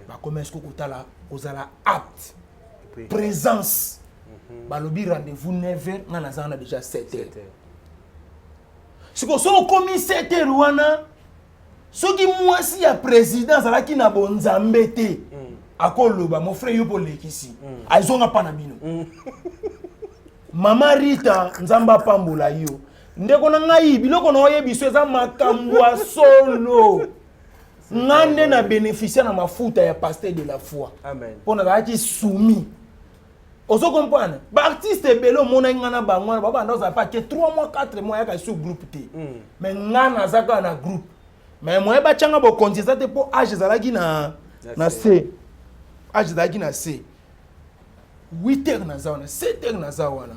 Bakomi sikoyo kotala kozala apte. Et puis, présence. Balobi rendez-vous 9 heures, ngai naza wana déjà 7 heures. 7 heures. Sikoyo soki okomi 7 heures wana, soki mwasi ya président azalaki na bonzambe te, akoloba: "Mon frère, yo mpo olekisi, azonga mpa na bino." Mama Rita, Nzambe apambola yo. Ndeko na ngai, biloko na oyebi so eza makambo ya solo. Nga nde na bénéficie na mafuta ya pasteur de la foi. Amen. Mpo nazalaki soumis, ozo comprendre? Baartiste ebele omonaki nga na bango wana, babanda ozala pa ke 3 mois, 4 mois, yaka sur groupe te. Mais nga naza kaka na groupe, mais moye batianga bokonzi eza te, mpo age ezalaki na se, age ezalaki na se. 8 heures naza wana, 7 heures naza wana.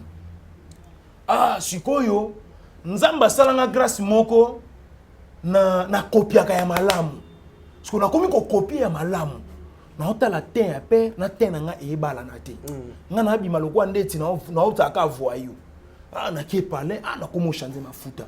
Ah, sikoyo Nzambe asalanga grâce moko na nakopiaka ya malamu. Siko nakomi kokopie ya malamu, naotala te ya père na te na nga eyebalana te. Nga nabima lokola ndeti naotaka voyou. Ah, nake palais, ah, nakomi ochange mafuta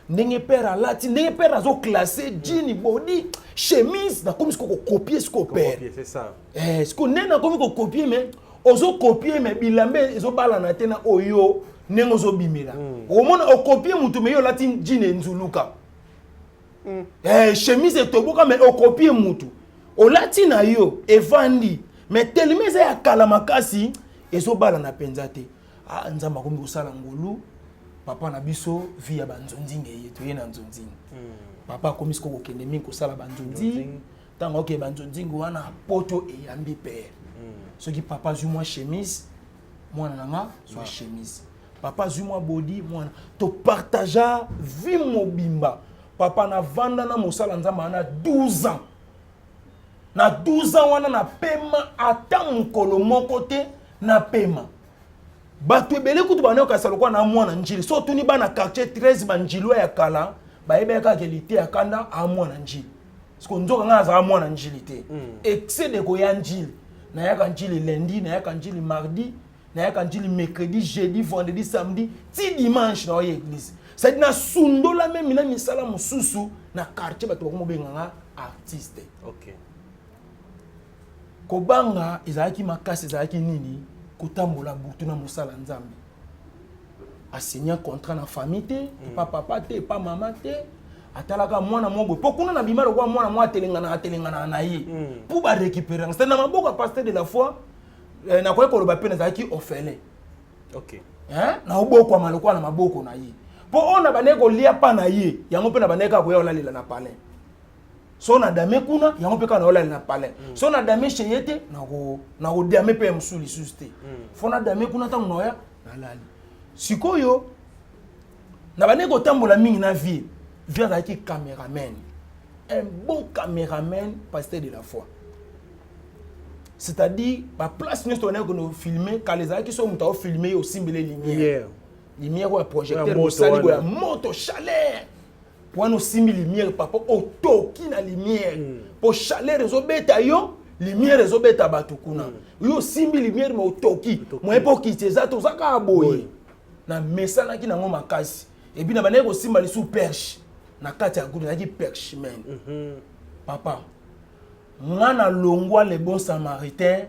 ndenge père alati, ndenge père azoclasse jean, body, chemise. Nakomi siko kokopie siko père. Copier, c'est ça. Eh, siko ndenge nakomi kokopie, mais ozokopie, mais bilamba ezobalana te na oyo ndenge ozobimela. Omona okopie mutu, mais yo olati jean enzuluka, eh, chemise etoboka, mais okopie mutu, olati na yo evandi, mais telema eza ya kala makasi, ezobalana mpenza te. Ah, Nzambe akomi kosala ngolu. Papa na biso, vie ya banzonzinga eye, toye na nzonzinga. Papa akomi siko kokende mingi kosala banzonzinga. Ntango okende banzonzinga wana, poto eyambi père. Soki papa azwi mwa chemise, mwana na nga zwa chemise. Papa azwi mwa body, mwana. Topartagea vie mobimba. Papa, navanda na mosala Nzambe wana 12 ans. Na 12 ans wana, napema ata mokolo moko te. Napema, bato ebele kutu banayokasa lokola na mwana Njili. So otuni bana quartier 13, banjilwa ya kala, bayebaki kaka lite ya kanda a mwana Njili. Siko nzoka ngai nazala mwana Njili te. Excès de koya Njili, nayaka Njili lundi, nayaka Njili mardi, nayaka Njili mercredi, jeudi, vendredi, samedi ti dimanche naoya église. C'est-à-dire nasundola meme na misala mosusu na quartier, bato bakomobenganga artiste. Kobanga ezalaki makasi. Ezalaki nini? Kotambola butu na mosala Nzambe. Asinya contrat na famille te, epa papa te, epa mama te. Atalaka mwana moko boye, mpo kuna na bima lokola mwana moko atelengana, atelenganaka na ye mpo barécupéranga. C'est na maboko ya pasteur de la foi. Nakoki koloba mpe nazalaki orphelin. Hein? Naobokwama lokola na maboko na ye, mpo oyo na bandeki kolia pa na ye, yango mpe na bandeki kaka koya olalela na palin. So na dame kuna, yango mpe kaka naolalela na palin. So na dame chez ye te, nakodame mpe ya mosusu lisusu te. Fo na dame kuna, ntango naoya nalali. Sikoyo na bandeki kotambola mingi na vie. Vie azalaki caméraman, un bon caméraman, pasteur de la foi. C'est-à-dire baplace nyonso tobandaki kofilme kala, ezalaki so moto aofilme ye, osimbele lumière, lumière oyo ya projecteur, bosali boya moto, chaleur wana, osimbi lumière, papa, otoki na lumière, mpo chaleur ezobeta yo, lumière ezobeta bato kuna. Yo osimbi lumière, mais otoki moye mpo okiti eza te, oza kaka boye. Namesanaki nango makasi. Et puis na bandaki kosimba lisusu perche na kati ya groupe, nazalaki perchman. Papa, nga nalongwa le bon samaritain,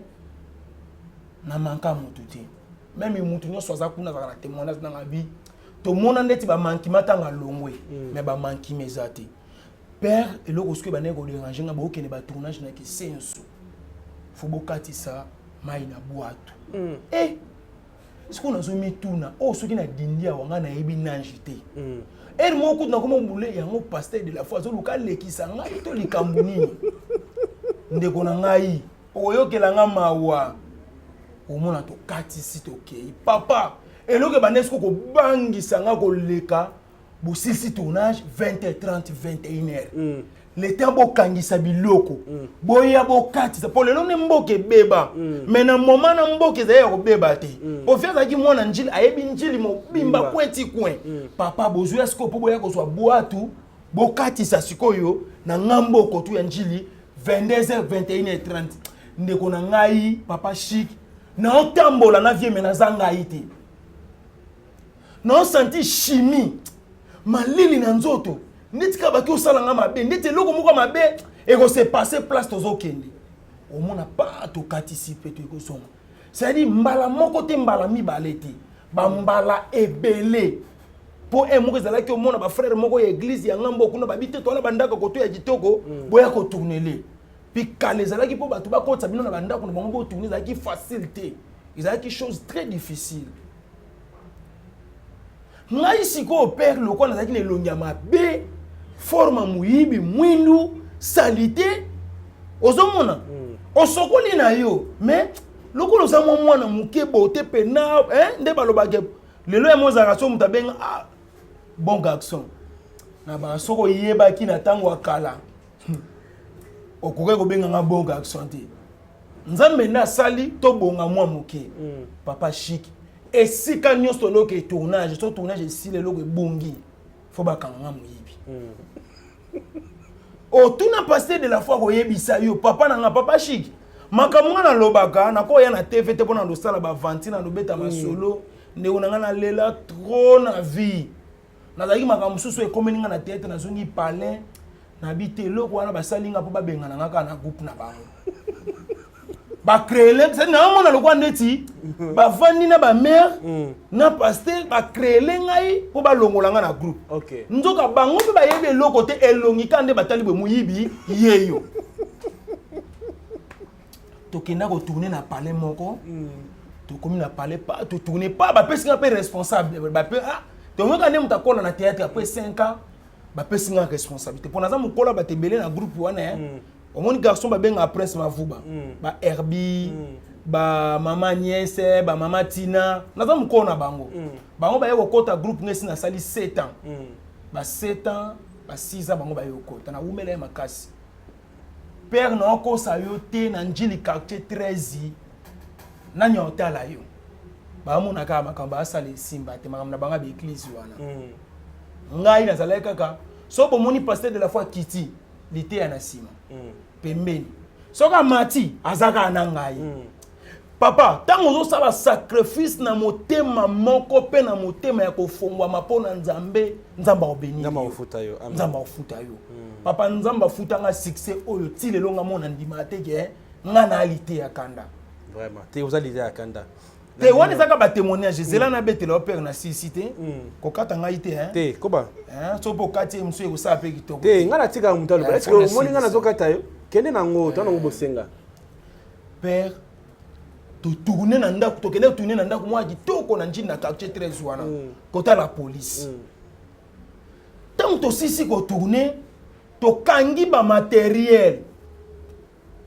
na manka motu te. Même mutu nyonso aza kuna, azalaka na témoignage nanga bi. Tomona ndeti bamankima ntango alongwe, mais bamankima eza te. Père, eloko soki ebandaki kodéranger nga, bookende batournage na Kisenso, fo bokatisa mai na bwato. E sikoyo nazomituna oyo, soki nadindi awa, ngai nayebi nage te. Heure moko kutu nakoma bule yango, pasteur de la foi azoluka alekisa ngai to likambo nini? Ndeko na ngai, okoyokela nga mawa. Omona tokatisi, tokei. Papa, eloko ebanda siko kobangisa nga koleka, bosilisi tournage 20h30, 21h, le temps bokangisa biloko, boya bokatisa, mpo lelo nde mboka ebeba. Mais na moment na mboka ezali ya kobeba te, po fi azalaki mwana Njili, ayebi Njili mobimba, coin ti coin. Papa, bozwi ya sikoyo mpo boya kozwa bwatu, bokatisa sikoyo na ngambo okotu ya Njili, 22h, 21h30. Ndeko na ngai, papa Chic, naotambola na vie, mais naza ngai te. Naosentir chimie, malili na nzoto, ndeti kaka baki osala nga mabe, ndeti eloko moko ya mabe ekose passer place tozokende. Omona pa tokatisi mpe toekozonga, c'est-à-dire mbala moko te, mbala mibale te, bambala ebele. Mpo e moko ezalaki, omona bafrère moko ya église ya ngambo kuna babi te, towana bandako koto ya kitoko, boya kotournele. Puis kala ezalaki mpo bato bakotisa bino na bandako na bango botourne, ezalaki facile te, ezalaki chose très difficile. Ngai sikoyo, père, lokola nazalaki na elongi ya mabe, forme ya moyibi, mwindu, saleté, ozomona osokoli na yo, mais lokola oza mwa mwana moke bote pena nde balobaka lelo ya mozalaka so moto abenga: "Ah, bon garçon." Na baka soki oyebaki na ntango ya kala, okoki kobenganga bon garçon te. Nzambe nde asali tobonga mwa moke. Papa Chic, esika nyonso eloko tournage, so tournage esili, eloko ebongi, fo bakanga moyibi. Otuna pasteur de la foi, koyebisa yo, papa na nga, papa Chic, makambo nga nalobaka, nakoya na TV te mpona losala bavanti na lobeta masolo. Ndeko na nga, nalela trop na vie. Nazalaki makambo mosusu ekomeli nga na théâtre, nazongi palin, nabi te, eloko wana basali nga mpo babengana nga kaka na groupe na bango, bacréele. Naomona lokwa ndeti bavandi na bamare na pasteur, bacréele ngai mpo balongola nga na groupe. Nzoka bango mpe bayebi eloko te, elongi kaka nde batali boye, moyibi yeyo. Tokenda kotourne na palais moko, tokomi na palais pa totourne pa, bapesi nga mpe responsable bape. Ah, tomoka nde moto akola na théâtre après 5 ans, bapesi nga responsabilité mpo naza mokolo ya bato ebele na groupe wana. Omoni garçon babengaka Prince Mavuba, ba Herbi, ba mama Agnès, ba mama Tina, naza mokolo na bango. Bango baye kokɔta groupe, nga esi nasali 7 ans, ba 7 ans, ba 6 ans, bango baye kokɔta. Nawumela ye makasi. Père, naokosa yo te, na Njili quartier 13, nani otala yo, baamona kaka makambo asala esimba te, makambo na bango ya baéglise wana. Ngai nazalaki kaka so bomoni pasteur de la foi akiti liteya na nsima pembeni, soki amati aza kaka na ngai. Papa, ntango ozosala sacrifice na motema moko mpe na motema ya kofongwama mpo na Nzambe, Nzambe akobénir. Nzambe yo. Akofuta yo. Amen. Nzambe akofuta yo. Papa, Nzambe afutanga succès oyo ti lelo nga mona ndima te ke nga na ali te ya kanda. Vraiment te, oza liteya ya kanda. Te, wana ezaka batémoignage. Ezela nabetela yo, père, na sisi te, kokata ngai te, hein. Te, koba. Hein, so mpo okati ye mosusu, ekosala mpe kitoko. Te, ngai natikaka moto aloba. Eh, est-ce que mpona omoni ngai silisa. Nazokata yo, kende nango, to nango bosenga. Père, totourne na ndako, tokende tourne na ndako moko ya kitoko na Njili na quartier 13 wana, kotala police. Ntango tosisi kotourne, tokangi bamatériel,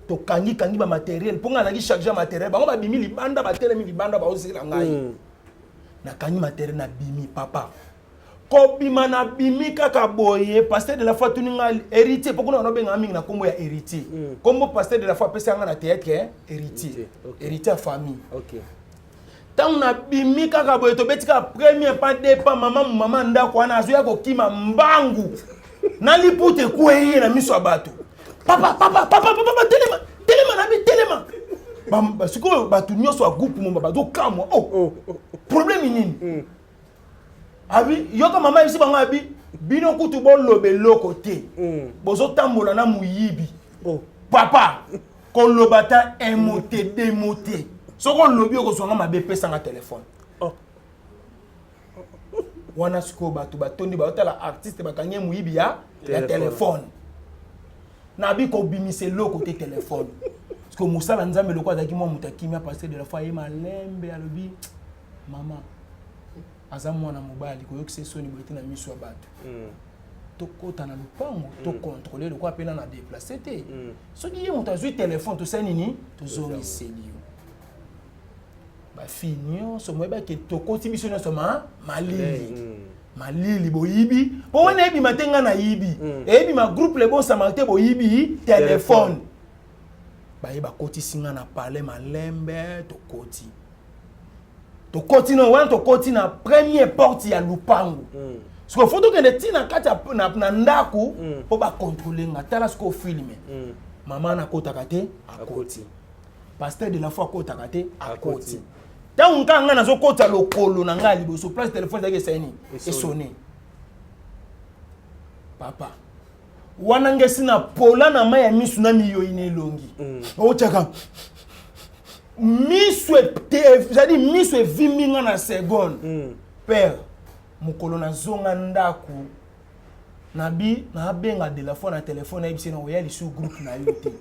tokangi kangi bamatériel, mpo ngai nazalaki charge ya matériel. Bango babimi libanda, batelemi libanda, baozela ngai. Nakangi matériel, nabimi. Papa, kobima nabimi kaka boye, pasteur de la foi tuni ngai: "Héritier?" Mpo kuna banobengaka mingi na nkombo ya Héritier. Nkombo pasteur de la foi apesi yanga na théâtre, eh, Héritier. Héritier, ok. Héritier ya famille. Ntango nabimi kaka boye, tobeti kaka premier pas, deux pas, mama mama ndako wana azoya kokima mbangu na liputa ekwei ye na miso ya bato: "Papa, papa, papa, papa, telema, telema!" Nabi: "Telema." Sikoyo bato nyonso ya groupe momba bazokamwa: "Oh, problème nini?" Abi yoka, mama yebisi bango, abi: "Bino kutu boloba eloko te, bozotambola na moyibi." Oh. Papa, koloba ta un mot te, deux mots te, soki olobi okozwanga mabe, epesanga telefone. Oh. Wana sikoyo bato batondi, baotala artiste bakangi ye moyibi ya telefone. Nabi kobimisa eloko te, telefone. Parce que mosala Nzambe, loko azalaki mwa moto akimia, pasteur de la foi aye malembe, alobi: "Mama aza mwana mobali, koyokisa esoni boye te na miso ya bato. Tokɔta na lopango, tocontrôle lokola mpe na déplace te. Soki ye moto azwi telefone, tosali nini? Tozongiseli yo." Bafille nyonso moyebaki, tokoti biso nyonso ma malili. Malili, boyibi mpo wana eyebima te, ngai nayibi. Eyebima groupe Le Bon Samaritain, boyibi telefone. Baye, bakotisi nga na palais malembe. Tokoti, tokoti no wana, tokoti na première porte ya lupango. Sikoyo faut tokende ntina kati na ndako mpo bacontrôle nga. Tala sikoyo film. Mama nakotaka te, akoti. Pasteur de la foi akotaka te, akoti. Ntango nka ngai nazokota lokolo na ngai ya liboso, place telefone ezalaki, esali nini? Esone. Papa wana, ngesi na pola na mai ya misu na miyoi na elongi. Otiaka miso, c'est-à-dire miso evimbi nga na seconde. Père, mokolo nazonga ndako, nabi nabenga de la foi na telefone, nayebisi na oya lisu groupe na yo te.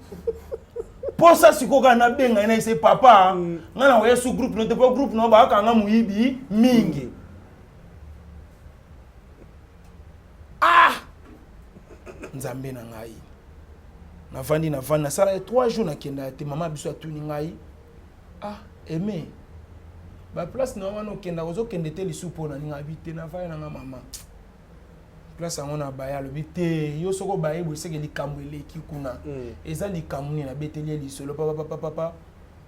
Mposa sikoyo kaka nabenga ye, nayebisi: "Papa, ngai na oya su groupe no te, mpo groupe no bakanga moyibi mingi." Ah, Nzambe na ngai! Navandi, navandi, nasala ye 3 jours, nakendaka te. Mama biso atuni ngai: "Ah, aime baplace na wana okendaka, ozokende te lisu mpo na ninga?" Abi te, navandi nanga mama, place yango na baya. Alobi: "Te, yo soki obaye boye, seke likambo eleki kuna." Eza likambo nini? Nabeteli ye lisolo, papapapapa.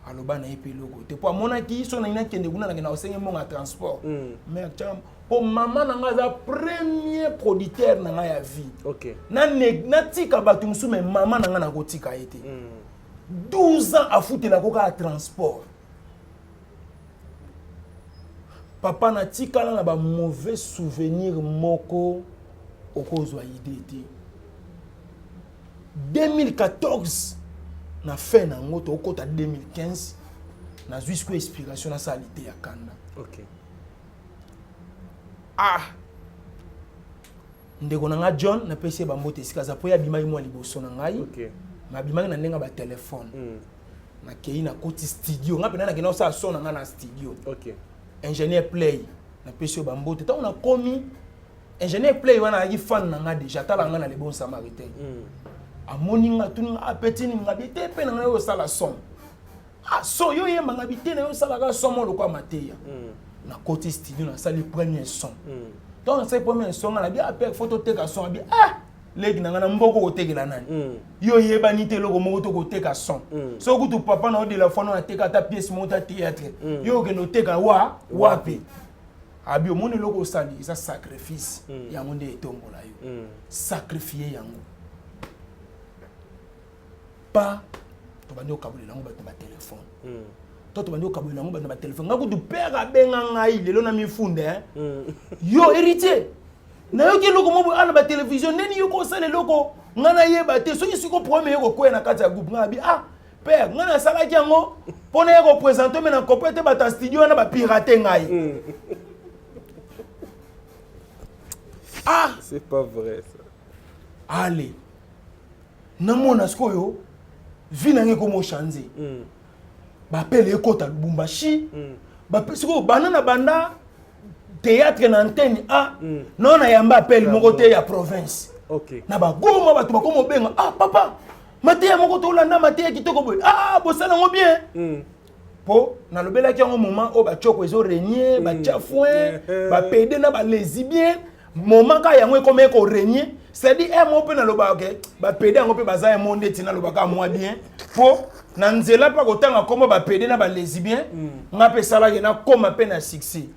Aloba na ye mpe eloko te, mpo amonaki so nangi nakende kuna, nakenda kosenge mbongo ya transport. Mais tiaka, mpo mama na ngai aza premier producteur na ngai ya vie. Natika bato mosusu, mais mama na ngai nakotika ye te. 12 ans afutelako kaka transport. Papa, natikala na bamauvais souvenir moko, okozwa idée te. 2014 na fin na yango, tokokɔta 2015, nazwi sikoyo inspiration, nasala lite ya kanda. Ah, ndeko na nga John, napesi ye bambote esika aza, mpo ye abimaki mwa liboso na ngai. Ma abimaki na ndenge ya batelefone. Nakei, nakoti studio, nga mpena nakenda kosala son na nga na studio. Ingénieur Play, napesi yo bambote. Ntango nakomi, ingénieur Play wana azalaki fan na nga déjà, atala nga na Le Bon Samaritain. Amoni nga, atuni nga: "Apeti nini?" Nga bi te, mpe na ngai oyo osala son. "Ah, son yo oyembanga?" Bi te, na yo osalaka son mo lokwa mateya. Nakoti studio, nasali premier son. Ntango nasali premier son, nga nabi: "Ah père, faut toteka son." Abi: "Ah, leki na ngai, na mboka kotekela nani? Yo oyebani te eloko moko to koteka son. So kutu papa na odela fana ateka ata pièce moko ta théâtre, yo okende oteka wa wapi?" Abi: "Omoni eloko osali eza sacrifice, yango nde etombola yo. Sacrifie yango." Pa tobandi kokabolela yango bato na batelefone. To tobandi kokabolela yango bato na batelefone. Nga kutu, père abenga ngai lelo na mifunda, eh? "Yo Héritier, nayoki eloko moko ana batelevizio ndeni, yo kosala eloko, ngai nayeba te soki siko problème eye kokwea na kati ya groupe." Ngai nabi: "Ah père, ngai nasalaki yango mpo na ye koprésente, mais na comprendre te, bato ya studio wana bapirate ngai." Ah. C'est pas vrai, ça. Ale, namona sikoyo vie na ngai ekoma ochange. Bapele ekota Lubumbashi. Sikoyo banda na banda théâtre na antenne a no, nayamba appel moko te ya province. Na bagoma, bato bakoma obenga: "Ah papa, mateya moko tolanda, mateya kitoko boye. Ah, bosala yango bien." Mpo nalobelaki yango moment oyo batioko ezoregne, batia foin, bapede na balesibien. Moment kaka yango ekoma ekorégner, c'est-à-dire e mo mpe nalobaka ke bapede yango mpe baza ye mo ndeti nalobaka mwa bien, mpo na nzela mpe kotanga nkombo bapede na balesibien, nga mpe esalaki nakóma mpe na succès.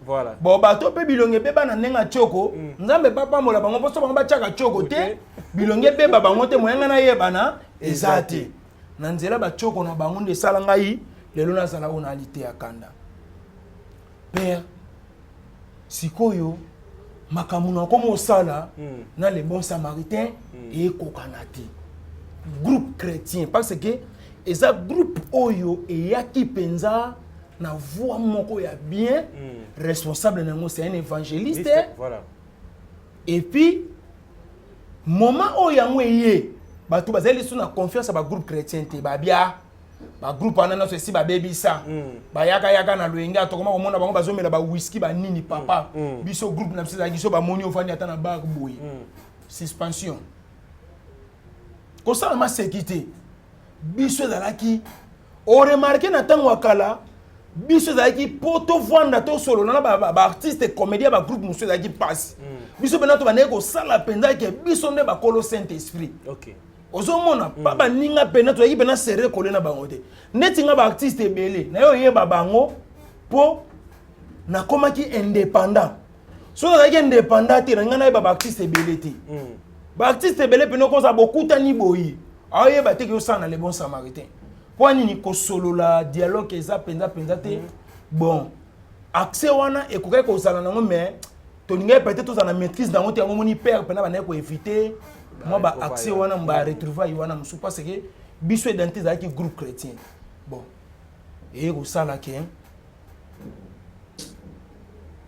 Bon, bato mpe bilongi ebeba na ndenge ya tioko, Nzambe bapambola bango, mpo so bango batiaka tioko te, bilongi ebeba bango te, moyenga nayebana eza te. Na nzela batioko na bango nde esala ngai lelo nazala oyo nali te ya kanda. Père, sikoyo makambo na koma osala na Le Bon Samaritain ekokana te, groupe chrétien, parce que eza groupe oyo eyaki mpenza. Na voix moko ya bien. Responsable na yango, c'est un évangéliste. Voilà. Et puis moment oyo yango eye, bato bazali lisusu na confiance ya bagroupe chrétien te. Babia bagroupe wana nyonso esi babebisa. Bayakayaka na loyenge, atokoma komona bango bazomela bawiski, banini, papa. Biso groupe na biso ezalaki so bamoni ofandi ata na bar boye, suspension, kosala maseki te. Biso ezalaki oremarquer na ntango ya kala, biso ezalaki mpo tovanda, tosolola na baartiste comédien ya bagroupe mosusu, ezalaki mpasi. Biso mpena tobandaki kosala mpenza ke biso nde bakolo Saint Esprit. Ozomona pa baninga mpena tozalaki mpena serré collé na bango te. Neti nga, baartiste ebele na yo oyeba bango mpo nakomaki indépendant. Soki nazalaki indépendant te, na ngai nayeba baartiste ebele te. Baartiste ebele mpena okoza bokutani boye, aoyeba te ke osala na Le Bon Samaritain. Mpo nini? Kosolola, dialogue eza mpenza mpenza te. Bon, accès wana ekokaki kozala nango, mais tolingaki peut-être tozala na maîtrise nango te. Yango moni père mpena bandaki koéviter mwa ba accès wana, ba retrouvaille wana mosusu, parce que biso identité ezalaki groupe chrétien. Bon, eye kosala ke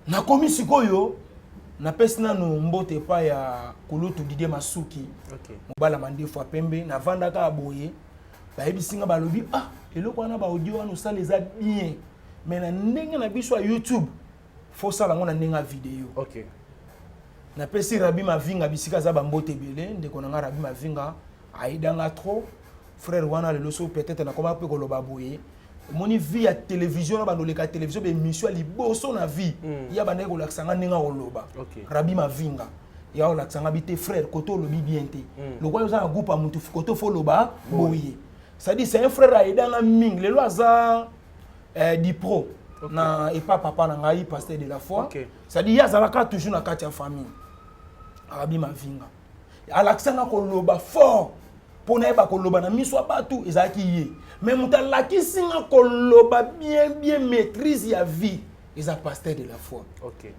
nakomi sikoyo, napesi nanu mbote epai ya kulutu Didier Masuki, mobala mandefu ya pembe. Navandaka boye, bayebisi nga, balobi: "Ah, eloko wana, baaudio wana osala eza bien, mais na ndenge na biso ya YouTube, faut osala yango na ndenge ya video." Napesi Rabi Mavinga, bisika aza, bambote ebele. Ndeko na nga Rabi Mavinga ayidanga trop, frère wana. Lelo so peut-être nakoma mpe koloba boye, omoni vie ya télévision na bando oleka télévision, baémission ya liboso na vie ya bandaki kolakisa nga ndenge akoloba. Rabi Mavinga ya kolakisa nga bi te: "Frère, kote olobi bien te. Lokola oza na groupe ya mutu, kote faut oloba boye." C'est-à-dire, c'est un frère ayedanga mingi. Lelo aza dipro na epa papa na ngai, pasteur de la foi. C'est-à-dire, ye azalaka toujours na kati ya famille. Rabi Mavinga alakisanga koloba fort mpo nayeba koloba na miso ya bato, ezalaki ye. Mais moto alakisi nga koloba bien bien, maîtrise ya vie, eza pasteur de la foi.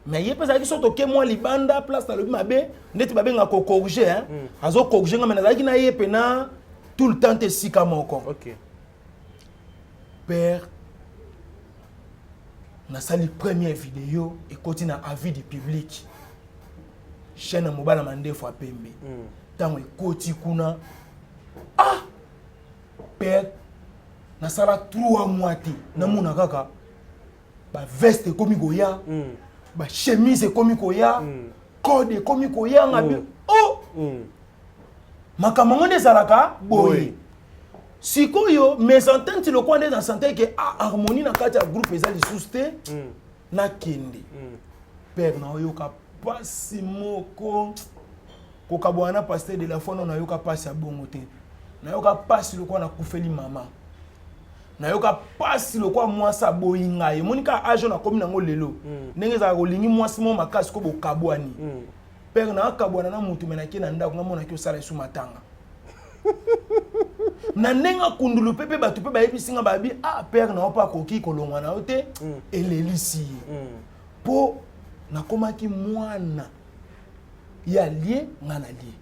Mais ye mpe ezalaki so toke mwa libanda, place nalobi mabe, ndeti babengaka kocorriger, hein? Azocorriger nga, mais nazalaki na ye mpena tout le temps te esika moko. Père, nasali première vidéo, ekoti na avis du public, chaîne ya mobala mandefu ya pembe. Ntango ekoti kuna, ah père, nasala 3 mois te, namona kaka baveste ekomi koya, bachemise ekomi koya, code ekomi koya. Nga bi oh, makambo yango nde ezalaka boye. Sikoyo mésentente lokwa nde na sante ke, ah, harmonie na kati ya groupe eza lisusu te. Nakende, père, naoyoka pasi moko kokabwana na pasteur de la foi. No, nayoka pasi ya bongo te. Nayoka pasi lokola nakufeli mama, nayoka pasi lokola mwasi aboyi ngai. Omoni kaka age oyo nakomi nango lelo, ndenge ezalaka, kolingi mwasi mo makasi ko bokabwani. Père, naakabwana na motu, me nake na ndako, ngamonaki osala esu matanga na ndenge akundulu mpe bato mpe bayebisi nga, babi: "Ah père, na yo mpe akoki kolongwa na yo te." Elelisi ye mpo nakomaki mwana ye, alie nga, na lie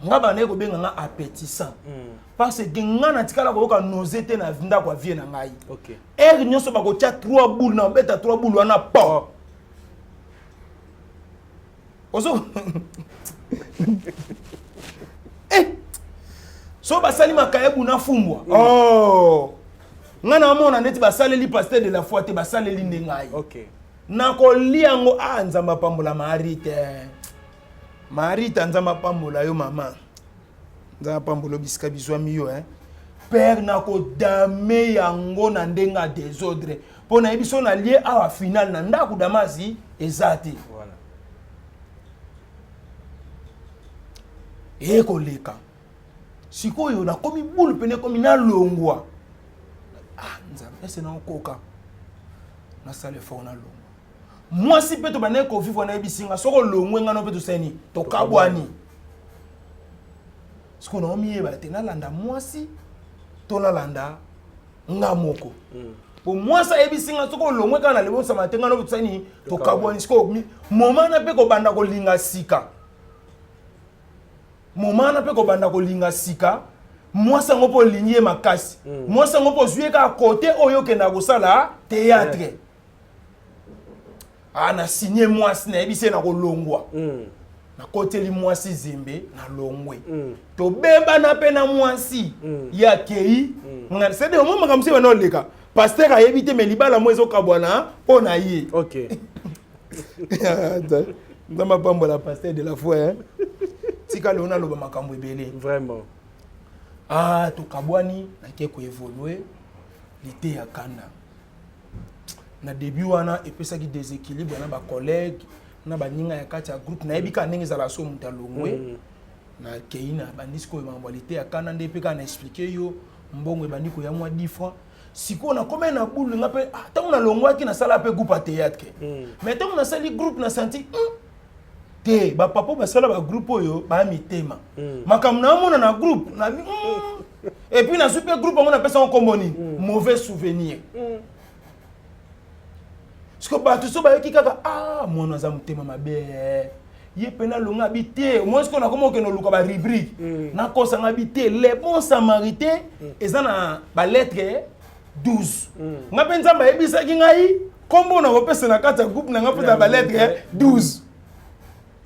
nga. Bandaki kobenga nga appétissant parce que nga natikala koyoka nausée te na ndako ya vie na ngai. Heure nyonso bakotia 3 boule, na obeta 3 boule wana po ozo eh! So basali makayebu na fumbwa, oh! Nga namona neti basaleli pasteur de la foi te, basaleli nde ngai. Nakolia yango. Ah, Nzambe apambola Marite, Marita, Nzambe apambola yo mama, Nzambe apambola yo bisika bizwami yo, hein. Père, nakodame yango na ndenge ya désordre mpo nayebi so nalie awa, final na ndako damasi eza te. Eye koleka sikoyo, nakomi bulu pene, ekomi nalongwa. Ah Nzambe, ese naokoka nasala effort, nalongwa. Mwasi mpe tobandaki kovivre, nayebisi nga: "Soki olongwe, nga no mpe tosani, tokabwani." Sikoyo naomiyeba te, nalanda mwasi to nalanda nga moko? Po mwasi ayebisi nga: "Soki olongwe kaka na lebosama te, nga no mpe tosani, tokabwani." Sikoyo moma na mpe kobanda kolinga sika, moma wana mpe kobanda kolinga sika. Mwasi yango mpo olingi ye makasi. Mwasi yango mpo ozwi ye kaka kote oyo okendaka kosala théâtre. Ah, na signe mwasi, nayebisi ye na kolongwa. Nakoteli mwasi zembe, nalongwe. Tobebana mpe na mwasi. Ye akei. C'est-à-dire, omoni makambo mosusu ebanda koleka. Pasteur ayebi te, mais libala mo ezokabwana mpo na ye. Nzambe apambola pasteur de la foi, hein? Tika leo naloba makambo ebele. Vraiment. Ah, tokabwani, nake koévoluer liteya kanda. Na début wana epesaki déséquilibre na bacollègue na baninga ya kati ya groupe. Nayebi kaka ndenge ezala so moto alongwe. Nakei na bandi sikoyo makambo ya liteya kanda nde mpe kaka na expliquer yo mbongo ebandi koya mwa 10 francs. Sikoyo nakomi na bulu nga mpe, ah, ntango nalongwaki nasala mpe groupe ya théâtre. Mais ntango nasali groupe nasanti te bapapa basala bagroupe oyo baya mitema. Makambo naomona na groupe na et puis nazwi mpe groupe yango napesa yango nkombo nini? Mauvais souvenir. Parce que bato so bayoki kaka, ah, mwana aza motema mabe, ye mpe nalonga bi te. Omoi sikoyo nakoma okende oluka barubrique, nakosanga bi te les bons samaritains eza na balettre 12. Nga mpe Nzambe ayebisaki ngai nkombo na kopesa na kati ya groupe na nga mpe na balettre 12.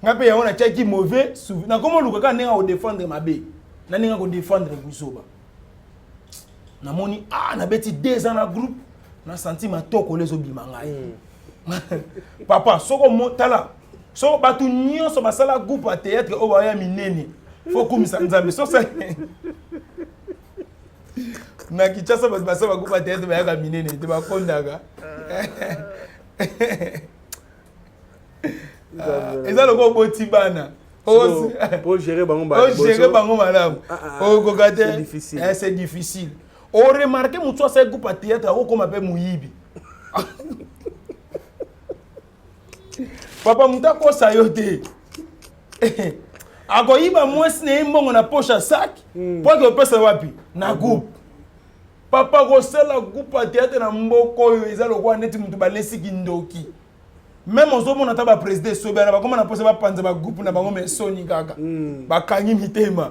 Nga mpe yango natiaki mauvais souvenir. Nakoma oluka kaka ndenge akodéfendre mabe na ndenge akodéfendre buzoba. Namoni, ah, nabeti 2 ans na groupe, nasanti matokolo ezobima ngai. Papa, soko tala, soko bato nyonso basala groupe ya théâtre oyo baya minene, fo kumisa Nzambe. So na Kinshasa bato basala bagroupe ya théâtre bayaka minene te, bakondaka. Eza lokola oboti bana. Ogérer bango. Ogérer bango malamu, okoka te, c'est difficile. Oremarquer motu asali groupe ya théâtre akokoma mpe moyibi. Papa, motu akosa yo te, akoyiba mwasi na ye mbongo na poche ya sac mpo ake opesa wapi? Na groupe. Papa, kosala groupe ya théâtre na mboka oyo eza lokola neti motu balesiki ndoki. Même ozomona ata baprésident esobi wana bakoma na mposa bapanza bagroupe na bango, mais soni kaka, bakangi mitema,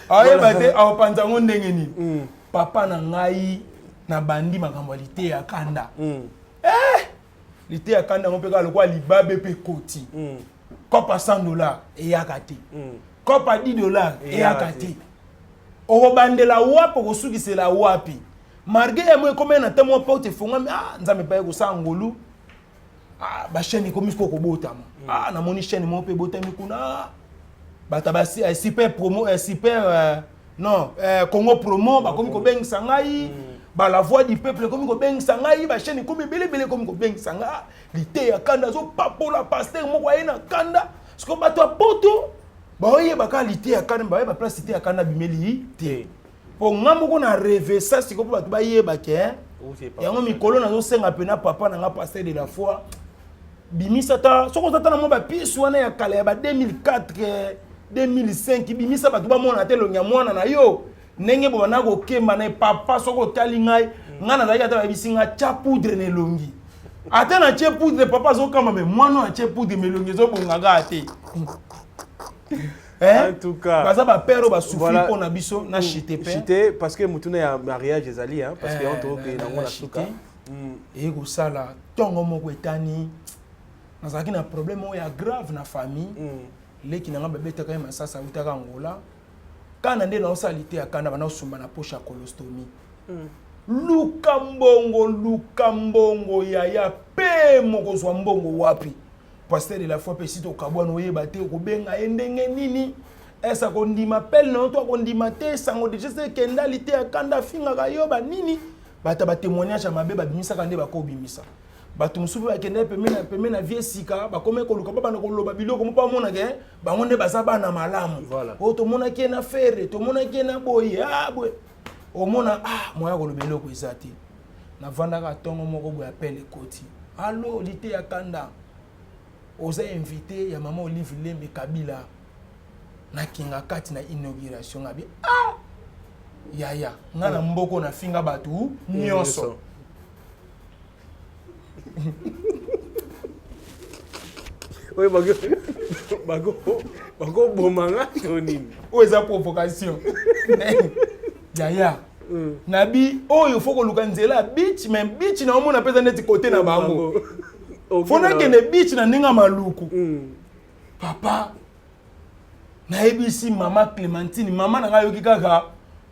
ayeba te akopanza yango ndenge nini. Papa na ngai, nabandi makambo ya liteya kanda. Liteya kanda yango mpe kaka lokola libabe mpe ekoti. Kopa 100 $ eyaka te, kopa 10 $ eyaka te. Okobandela wapi? Okosukisela wapi? Malgré yango ekomi na ntango mwa porte efongwami. Ah, Nzambe epai kosala ngolu. Ah, bachaîne ekomi sikoyo kobotama. Ah, namoni chaîne moko mpe ebotami kuna, bato ba super promo, super, non, Congo Promo bakomi kobengisa ngai, ba La Voix du Peuple ekomi kobengisa ngai, bachaîne ekomi ebelebele ekomi kobengisa ngai. Liteya kanda azopapola pasteur moko aye na kanda. Sikoyo bato ya poto baoyeba kaka liteya kanda, bayeba place liteya kanda abimeli te. Mpo nga moko na rêve sa sikoyo mpo bato bayeba ke yango mikolo nazosenga mpena papa na nga pasteur de la foi, bimisa ta soki oza ta na mwa bapièce wana ya kala ya ba 2004, 2005, bimisa bato bamona te elongi ya mwana na yo ndenge bobanda kokemba na ye. Papa, soki otali ngai, ngai nazalaki, ata bayebisi ngai tia poudre na elongi, ata na tie poudre, papa azokamba me mwana oyo atie poudre me elongi ezobonga te. En tout cas, baza bapère oyo basouffrir mpo na biso na chite pe. Chite parce que mutuna ya mariage ezali, hein, parce que on toke nango na suka. Eye kosala ntongo moko etani, nazalaki na problème oyo ya grave na famille. Leki na nga babetaka ye masasi, autaka Angola. Kana nde naosala te ya kanda, bana osumba na poche ya colostomie. Luka mbongo, luka mbongo yaya, mpe mokozwa mbongo wapi? Pasteur de la foi mpe si tokabwana, oyeba te okobenga ye ndenge nini, ese akondima pele na yo to akondima te. Sango deja se ekendali te ya kanda afingaka yo banini, bato ya batémoignage ya mabe babimisaka nde bakobimisa. Bato mosusu mpe bakende pembe na vie sika, bakomi koluka babanda koloba biloko mo mpo amonake bango nde baza bana malamu. Oyo tomonaki ye na fere, tomonaki ye na boye, ah, boye omona, ah, moya koloba eloko eza te. Navandaka ntongo moko boye, appel ekoti: "Allo, liteya kanda, oza invité ya mama Olive Lembe Kabila nakinga kati na inauguration." Ngabi: "Ah yaya, nga na mboko nafinga bato nyonso." Oyo bakoboma nga to nini? Oyo eza provocation, yaya. Nabi oyo faut koluka nzela ya beach, mais beach na omona mpenza neti kote na bango, faut nakende beach na ndenge ya Maluku. Papa, nayebisi mama Clémentine, mama na ngai ayoki kaka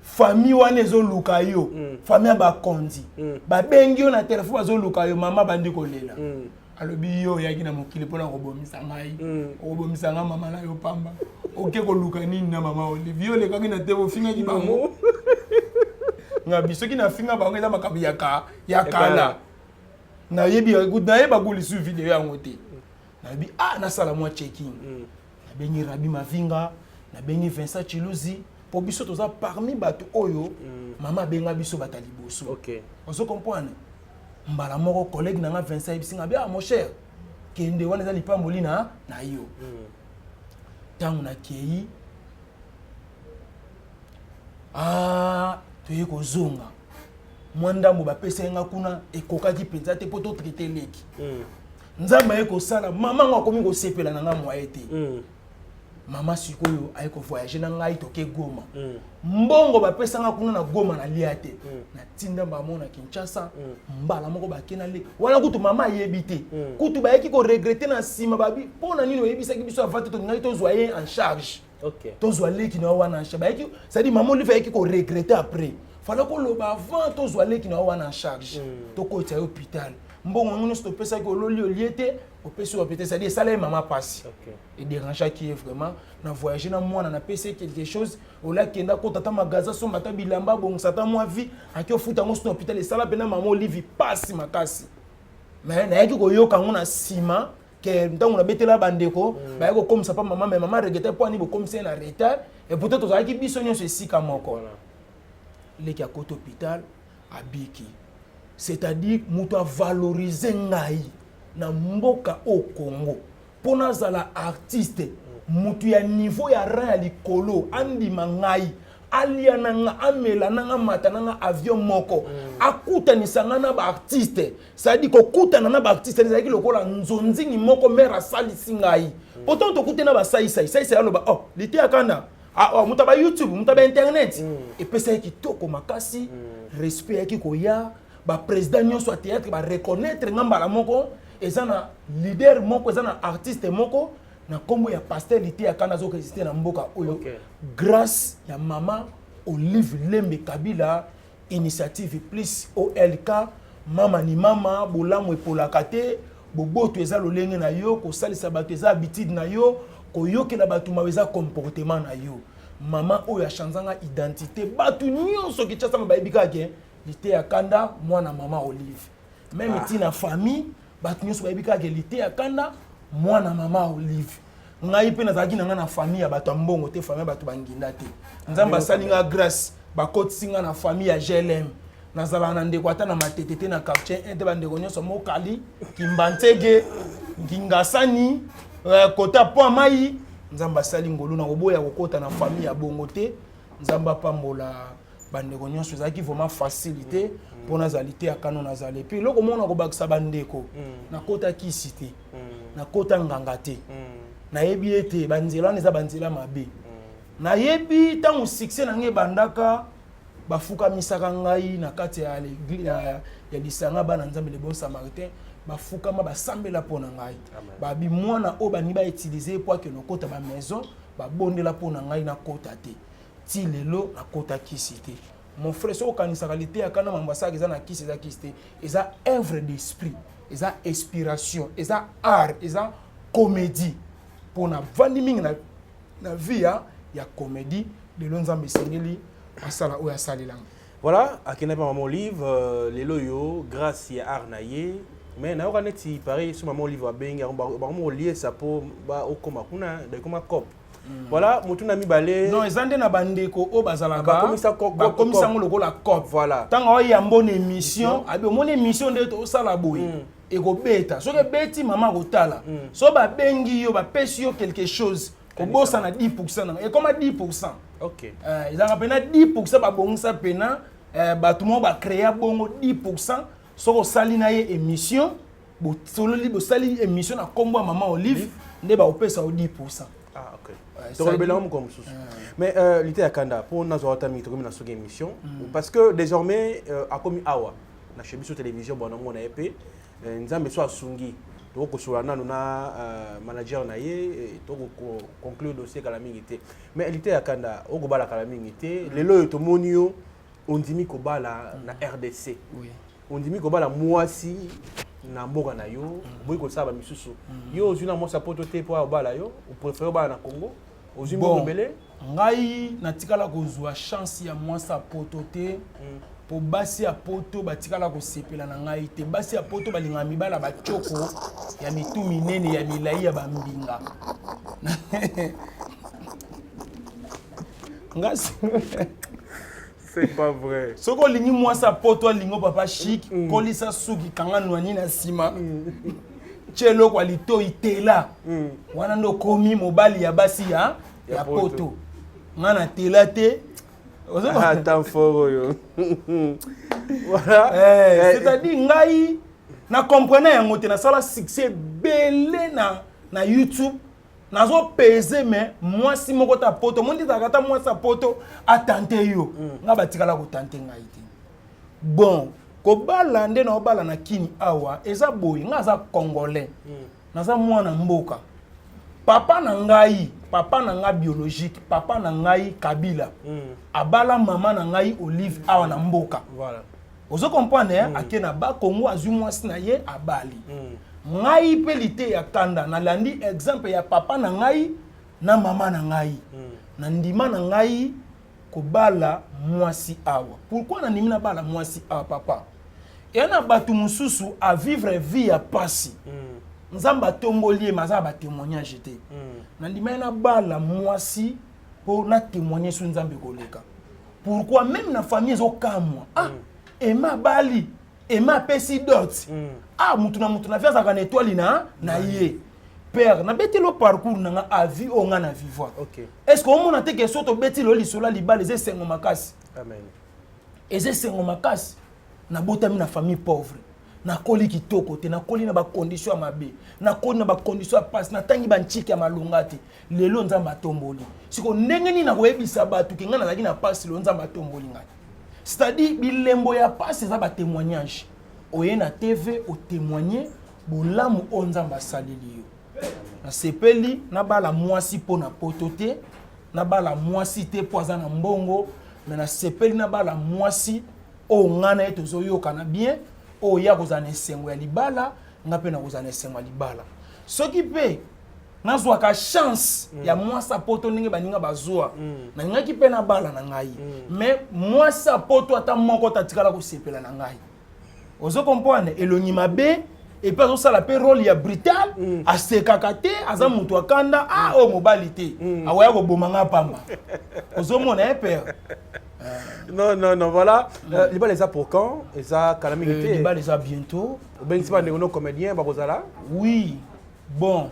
famille wana ezoluka yo. Famille ya bakonzi babengi yo na telefone, bazoluka yo. Mama bandi kolela. Alobi: "Yo oyaki na mokili mpona kobomisa ngai. Okobomisa ngai mama na yo pamba. Oke koluka nini na mama Olive? Yo olekaki na te, ofingaki bango." Ngabi soki nafinga bango, eza makambo ya kala. Nayebi, nayeba lisusu video yango te. Nayebi, ah, nasala mwa checking. Nabengi Rabi Mavinga, nabengi Vincent Chiluzi, mpo biso toza parmi bato oyo mama abenga biso bato ya liboso. Ozo comprendre? Mbala moko collègue na nga Vincent ayebisi nga: "Ah, mon cher, kende wana, eza lipamboli na yo." Ntango nakei, ah, toye kozonga, mwa ndambo bapesaki nga kuna ekokaki mpenza te mpo totraiter leki. Nzambe aye kosala, mama ngo akomi kosepela na nga mwaye te. Mama sikoyo aye kovoyager na ngai, toke Goma. Mbongo bapesanga kuna na Goma, nalia te. Natinda bango na Kinshasa. Mbala moko bake na leki wana. Kutu mama ayebi te. Kutu bayaki koregretter na nsima, babi: "Mpo na nini oyebisaki biso avant te? Tolingaki tozwa ye en charge." Tozwa leki na yo wana en charge. Bayaki, c'est-à-dire mama Olive ayaki koregretter après: "Fallait koloba avant, tozwa leki na yo wana en charge, tokotisa ye hôpital. Mbongo yango nyonso topesaki, ololi, olie te, opesi oyo te." C'est-à-dire esala ye mama pasi, edérangeaki ye vraiment. Na voyage na mwana, napesi ye quelque chose, olakenda kota ata magasin, somba ata bilamba, abongisa ata mwa vie, aki ofuta yango so na hôpital. Esala mpena mama Olive pasi makasi. Mais nayaki koyoka yango na nsima ke ntango nabetela bandeko, bayaki kokomisa mpa mama. Mais mama regretter: "Mpo ani bokomisa ye na retard? Et pourtant tozalaki biso nyonso esika moko." Leki akoti hôpital, abiki. C'est-à-dire moto avaloriser ngai na mboka oyo Congo mpo nazala artiste, moto ya niveau ya rang ya likolo andima ngai, alia na nga, amela na nga, mata na nga avion moko, akutanisa nga na baartiste. C'est-à-dire kokutana na baartiste ezalaki lokola nzonzingi moko mare asalisi ngai. Pourtant tokute na basaisai saisai, aloba: "Oh, Liteya Kanda." Ah, oh, moto ya bayoutube, moto ya bainternet. Epesaki kitoko makasi. Respect eyaki koya, baprésident nyonso ya théâtre bareconnaître nga mbala moko. Eza na leader moko, eza na artiste moko na nkombo ya pasteur Liteya Kanda, azokoexister na mboka oyo grâce ya mama Olive Lembe Kabila, initiative plus OLK. Mama ni mama, bolamu epolaka te, boboto eza lolenge na yo, kosalisa bato eza habitude na yo, koyokela bato mawa eza comportement na yo. Mama oyo achangeanga identité. Bato nyonso Kinshasa bayebi kaka ke Liteya Kanda mwana mama Olive. Même ntina famille, bato nyonso bayebi kaka ke Liteya Kanda mwana mama Olive. Ngai mpe nazalaki na ngai na famille ya bato ya mbongo te, famille ya bato banginda te. Nzambe asali nga grâce, bakotisi nga na famille ya GLM. Nazalaka na ndeko ata na Matete te, na quartier 1 te. Bandeko nyonso Mokali, Kimbantsege, Ngingasani, kota po mai. Nzambe asali ngolu na koboya kokota na famille ya bongo te. Nzambe apambola bandeko nyonso. Ezalaki vraiment facile te mpo nazali te akano nazali. Et puis eloko moko na kobakisa, bandeko, nakota kisi te, nakota nganga te. Nayebi ete banzela wana eza banzela mabe. Nayebi ntango succès na ngai ebandaka, bafukamisaka ngai na kati ya lisanga bana Nzambe Le Bon Samaritain. Bafukama, basambela mpo na ngai. Babi mwana oyo baningi bautiliser po akende okota bamaison. Babondela mpo na ngai, nakota te. Ti lelo nakota kisi te. Mon frère, soki okanisaka Liteya Kanda mambo asalaka eza na kisi, eza kisi te. Eza œuvre d'esprit, eza inspiration, eza art, eza comédie. Mpo na vandi mingi na vie ya comédie. Lelo Nzambe esengeli asala oyo asalelanga. Voilà, akenda mpe mama Olive. Lelo oyo, grâce ya art na ye, mais nayoka neti pareil so mama Olive abengi bango moliesa mpo okóma kuna, ekóma cop. Voilà, motu na mibale. Non, eza nde na bandeko oyo bazalaka Bakomisa bakomisa yango lokola cop. Ntango oyamba na émission, abi omoni émission nde tosala boye, ekobeta. Soki ebeti, mama akotala. So babengi yo, bapesi yo quelque chose, kobosana 10 nanga ekoma 10. Ezalaka mpena 10. Babongisa mpena, bato moko bacréa bongo 10. Soki osali na ye émission, Bosololi, bosali émission na nkombo ya Mama Olive, nde bakopesa yo 10%. Ah, ok. Ouais, Tokolobela yango mokolo mosusu. Mais Liteya Kanda, mpo nazwa ata mingi, tokomi na soki émission, parce que désormais akomi awa na Chez Biso Télévision. Bwana mona ye mpe Nzambe so asungi, tokokosola nanu na manager na ye, tokoconclure dossier kala mingi te. Mais Liteya Kanda, okobala kala mingi te. Lelo oyo tomoni yo ondimi kobala na RDC, ondimi kobala mwasi na mboka na yo, oboyi kosala bamisusu. Yo ozwi na mwasi ya poto te mpo obala yo, opréféré obala na Congo, ozwi mbongo Bon, ebele. Ngai natikala kozwa chance ya mwasi ya poto te, mpo basi ya poto batikala kosepela na ngai te. Basi ya poto balingaka mibala batioko ya mitu minene, ya milai, ya bambinga. Nga C'est pas vrai. Soki olingi mwasi ya poto alingi o, papa chic, kolisa suki, kanga nwani na nsima, tie eloko ya litoi, tela wana, nde okomi mobali ya basi ya Ya poto. poto. Nga na tela te. Ah, temps fort oyo, voilà. C'est-à-dire ngai na comprendre yango te. Nasala succès ebele na YouTube, nazopese, mais mwasi moko ta poto mondi ezalaka ata mwasi ya poto atante yo, nga batikala kotante ngai te. Bon, kobala nde naobala na kini awa eza boye: nga aza Congolais, naza mwana mboka. Papa na ngai, papa na ngai biologique, papa na ngai Kabila, abala mama na ngai Olive awa na mboka. Ozo comprendre, eh? Ake na Bakongo, azwi mwasi na ye, abali. Ngai mpe Liteya Kanda nalandi exemple ya papa na ngai na mama na ngai. Na ndima na ngai kobala mwasi awa. Pourquoi nandimi nabala mwasi awa, papa? Eya na bato mosusu avivre vie ya pasi, Nzambe atomboli ye, maza na batémoignage te. Nandima ye nabala mwasi mpo natémoigne so Nzambe koleka. Pourquoi? Même na famille ezokamwa: ah, ema abali, ema apesi dot. Ah, mutu na mutu na vie azalaka na étoile na ye. Père, nabeteli o parcours na nga a vie oyo nga na vivre. Est ce que omona te ke so tobeti lelo lisolo ya libala, eza esengo makasi? Amen. Eza esengo makasi. Nabotami na famille pauvre, nakoli kitoko te, nakoli na bacondition ya mabe, nakoli na bacondition ya pasi, natangi bantike ya malonga te. Lelo Nzambe atomboli. Siko ndenge nini nakoyebisa bato ke ngai nazalaki na pasi, lelo Nzambe atomboli ngai? C'est-à-dire bilembo ya pasi eza batémoignage. Oye na TV, otémoigne bolamu oyo Nzambe asaleli yo. Nasepeli nabala mwasi mpo na poto te, nabala mwasi te mpo aza na mbongo, me nasepeli nabala mwasi oyo ngai na ye tozoyokana bien, oyo ya kozala na esengo ya libala, nga mpe nakozala na esengo ya libala. Soki mpe nazwaka chance ya mwasi ya poto ndenge baninga bazwa, nalingaki mpe nabala na ngai. Mais mwasi ya poto ata moko tatikala kosepela na ngai. Ozo comprendre? Elongi mabe, et puis azosala mpe rôle ya brutal, asekaka te, aza moto akanda. Ah, oyo mobali te, akoya koboma nga pamba. Ozomona ye, père? Non, non, non, voilà. Libala eza pour quand? Eza kala mingi te? Libala eza bientôt. Obengisi bandeko no comédien bakozala? Oui, bon,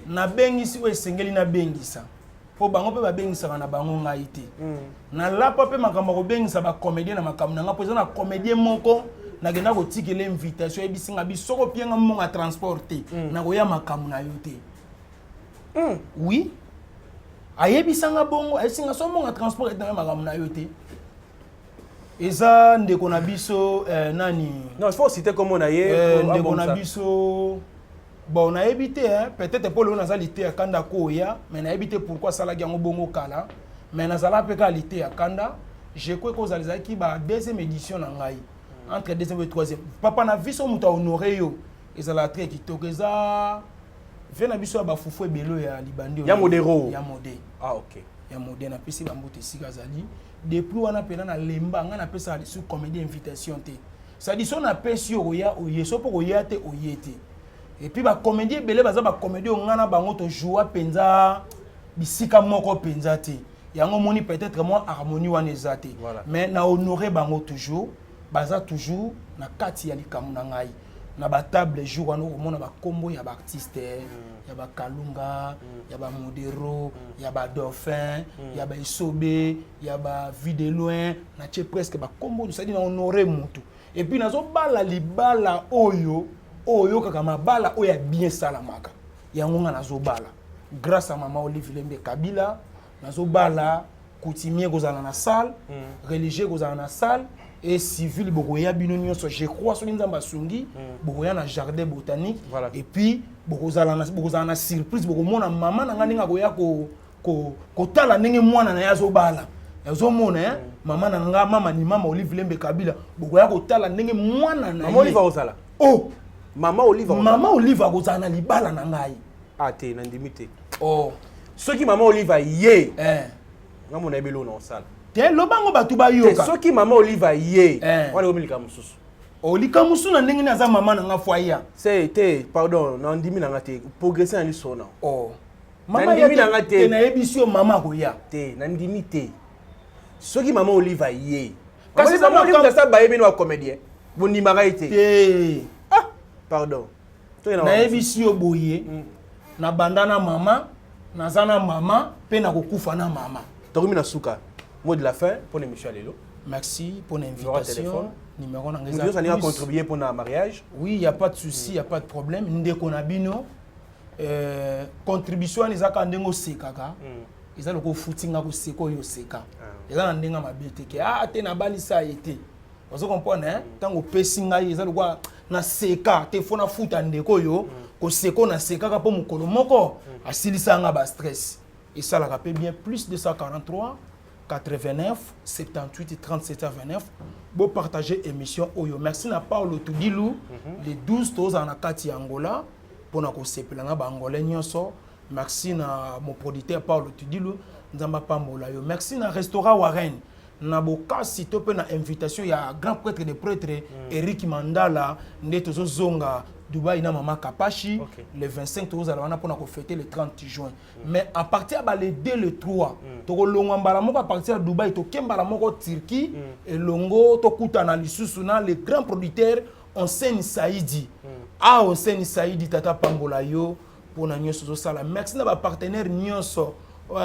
nabengisi oyo esengeli nabengisa, mpo bango mpe babengisaka na bango ngai te. Nalapa mpe makambo ya kobengisa bacomédien na makambo na ngai, mpo eza na comédien moko nakenda kotikela invitation, ayebisi nga bi soki opienga mbongo ya transport te, nakoya makambo na yo te. Oui, ayebisanga bongo, ayebisinga so mbongo ya transport ete, nayo makambo na yo te. Eza ndeko na biso nani? Non, il faut citer kombo na ye. Ndeko na biso, bon, nayebi te, hein, peut-être mpo lelo naza Liteya Kanda koya, mais nayebi te pourquoi asalaki yango bongo kala. Mais nazala mpe kaka Liteya Kanda. Je crois kozala ezalaki ba deuxième édition na ngai, entre deuxième et troisième. Papa na biso, moto ahonore yo, ezalaka très kitoko. Eza vie na biso ya bafufu ebele ya libandi. Ya Modero. Ya Mode. Ah, ok. Ya Mode, napesi bambote esika azali. Depuis wana mpena nalemba, ngai napesaka lisusu comédie invitation te. C'est-à-dire so napesi yo, koya oye, so mpo koya te, oye te. Et puis bacomédie ebele baza bacomédie oyo ngai na bango tojoua mpenza bisika moko mpenza te. Yango omoni peut-être mwa harmonie wana eza te. Mais na honore bango toujours, baza toujours na kati ya likambo na ngai na batable. Jour wana okomona bakombo ya baartiste, ya bakalunga, ya bamodero, ya badauphin, ya baesobe, ya bavie de loin. Natie presque bakombo, c'est-à-dire na honore mutu. Et puis nazobala libala oyo. Oyo oyokaka mabala oyo ya bien esalamaka, yango nga nazobala grâce à mama Olive Lembe Kabila. Nazobala coutumier kozala na salle, religieux kozala na salle et civil. Bokoya bino nyonso, je crois, soki Nzambe asungi, bokoya na Jardin botanique. Et puis bokozala na surprise, bokomona mama na ngai ndenge akoya kotala ndenge mwana na ye azobala. Azomona, eh? Mama na nga, mama ni mama Olive Lembe Kabila, bokoya kotala ndenge mwana na Mama Olive akozala? Oh. Mama Olive akozala? Mama Olive akozala na libala na ngai. Ah te, nandimi te. Oh. Soki mama Olive aye, nga mona yebi eloko na kosala. Te, lobango bato Te. Bayoka. Soki mama Olive aye, wana ekomi likambo mosusu. Olika mosusu na ndenge nini? Aza mama na nga, foyer. Se te, pardon, nandimi na nga te. Progresse na liso na Oh. Nandimi na nga te. Te, nayebisi yo, mama akoya. Te, nandimi te. Soki mama Olive aye, Kasi kasi eza mama Olive asa bayebi no bacomédien, bondimaka ye te. Te. Ah, pardon. Toyena. Nayebisi yo boye, nabanda na mama, naza na mama mpe nakokufa na mama. Tokomi na suka. Mot de la fin pour l'émission ya lelo. Merci pour Numéro ya l'invitation. téléphone. Numéro na ngai Moto eza nyonso alingi plus. acontribuer mpona mariage. Oui, y a pas de souci, y a pas de problème. Ndeko na bino, contribution wana eza kaka ndenge osekaka, eza lokola ofuti nga koseka oyo oseka. Eza na ndenge ya mabe te ke ah te, nabalisa ye te. Ozo comprendre, hein? Ntango opesi ngai, eza lokola naseka te, fo nafuta ndeko oyo koseka oyo nasekaka, mpo mokolo moko asilisa nga bastress. Esalaka mpe bien. Plus 243 89 78 37 29. Bopartage émission oyo. Merci na Paulo Tudilu. Le 12 tozala na kati ya Angola mpona kosepela na baangolais nyonso. Merci na mon producteur Paulo Tudilu, Nzambe apambola yo. Merci na restaurant Warren na bokasi to mpe na invitation ya grand prêtre de prêtre Eric Mandala, nde tozozonga Dubai na mama Kapashi. Le 25 tozozala wana mpona kofêter le 30 juin, mais à partir ya ba le 2, le 3 tokolongwa mbala moko à partir ya Dubai, toke mbala moko Turquie elongo, tokutana lisusu na le grand producteur Onseni Saidi. Ah, Onseni Saidi, tata pambola yo mpona nyonso ozosala. Merci na bapartenaire nyonso.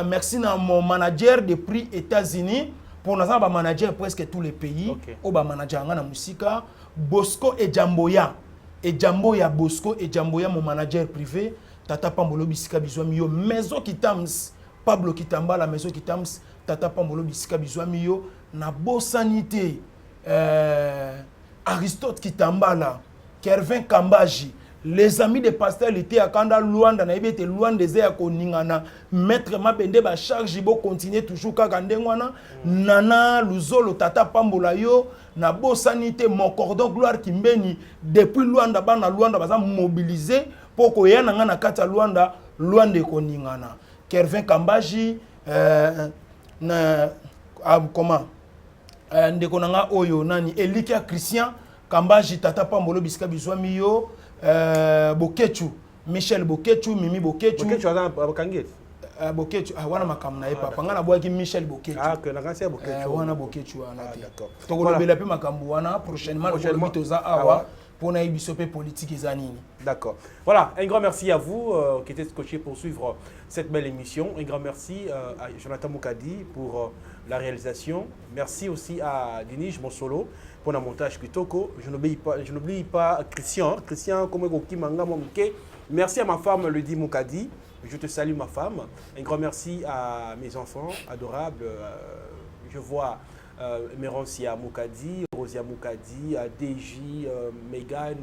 Merci na mon manager depuis États-Unis, mpo naza na bamanager presque tous les pays oyo bamanager yanga na mosika. Bosco Ejamboya, Ejamboya, Bosco Ejamboya, mon manager privé, tata pambolo bisika bizwami yo. Maison Kitams, Pablo Kitambala, Maison Kitams, tata pambolo bisika bizwami yo. Nabosani te Aristote Kitambala, Kervin Kambaji, les amis de pasteur Lite Akanda Luanda. Nayebi ete Luanda eza ya koningana. Maître Mabende, bacharge bocontinue toujours kaka ndenge wana. Nana Luzolo, tata pambola yo. Nabosani te mon cordon Gloire Kimbeni depuis Luanda. Bana Luanda baza mobilisé mpo koya na ngai na kati ya Luanda. Luanda ekoningana. Kervin Kambaji, na, ah, comment, ndeko na nga oyo nani, Elikia Christian Kambaji, tata pambolo bisika bizwami yo. Bokechu, Michel Bokechu, Mimi Bokechu. Bokechu aza bakangi ete? Bokechu, ah, wana makambo na ye, papa. Nga nabwaki Michel Bokechu. Ah, ke nakanisi ya Bokechu. Wana Bokechu wana Ah, te. d'accord. Tokolobela mpe makambo wana prochainement. Prochainement. Lokolobi toza awa mpona yebi biso mpe politique eza nini. D'accord. Voilà, un grand merci à vous qui étiez scotchés pour suivre cette belle émission. Un grand merci à Jonathan Moukadi pour la réalisation. Merci aussi à Denis Monsolo pour le montage kitoko. Je n'oublie pas Christian. Christian, comme Manga Momuke. Merci à ma femme, Lydie Moukadi. Je te salue, ma femme. Un grand merci à mes enfants adorables. Je vois Meroncia Moukadi, Rosia Moukadi, DJ, Megan,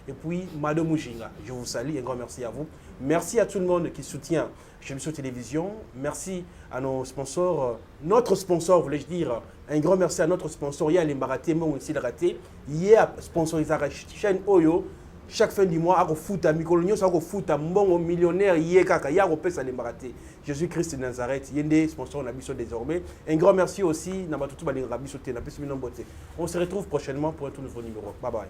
et puis Mado Mujinga. Je vous salue, un grand merci à vous. Merci à tout le monde qui soutient Chez Télévision. Merci à nos sponsors, notre sponsor, voulais-je dire. Un grand merci à notre sponsor, Yale Mbaraté, Mo Raté. Hier, sponsorisé la chaîne oyo. Chaque fin du mois, akofuta mikolo nyonso, akofuta mbongo millionnaire ye kaka ya kopesa lembaka te. Jésus Christ de Nazareth, ye nde sponsor na biso désormais. Un grand merci aussi na batutu balingaka biso te, napesi bino mbote. On se retrouve prochainement pour un tout nouveau numéro. Bye bye.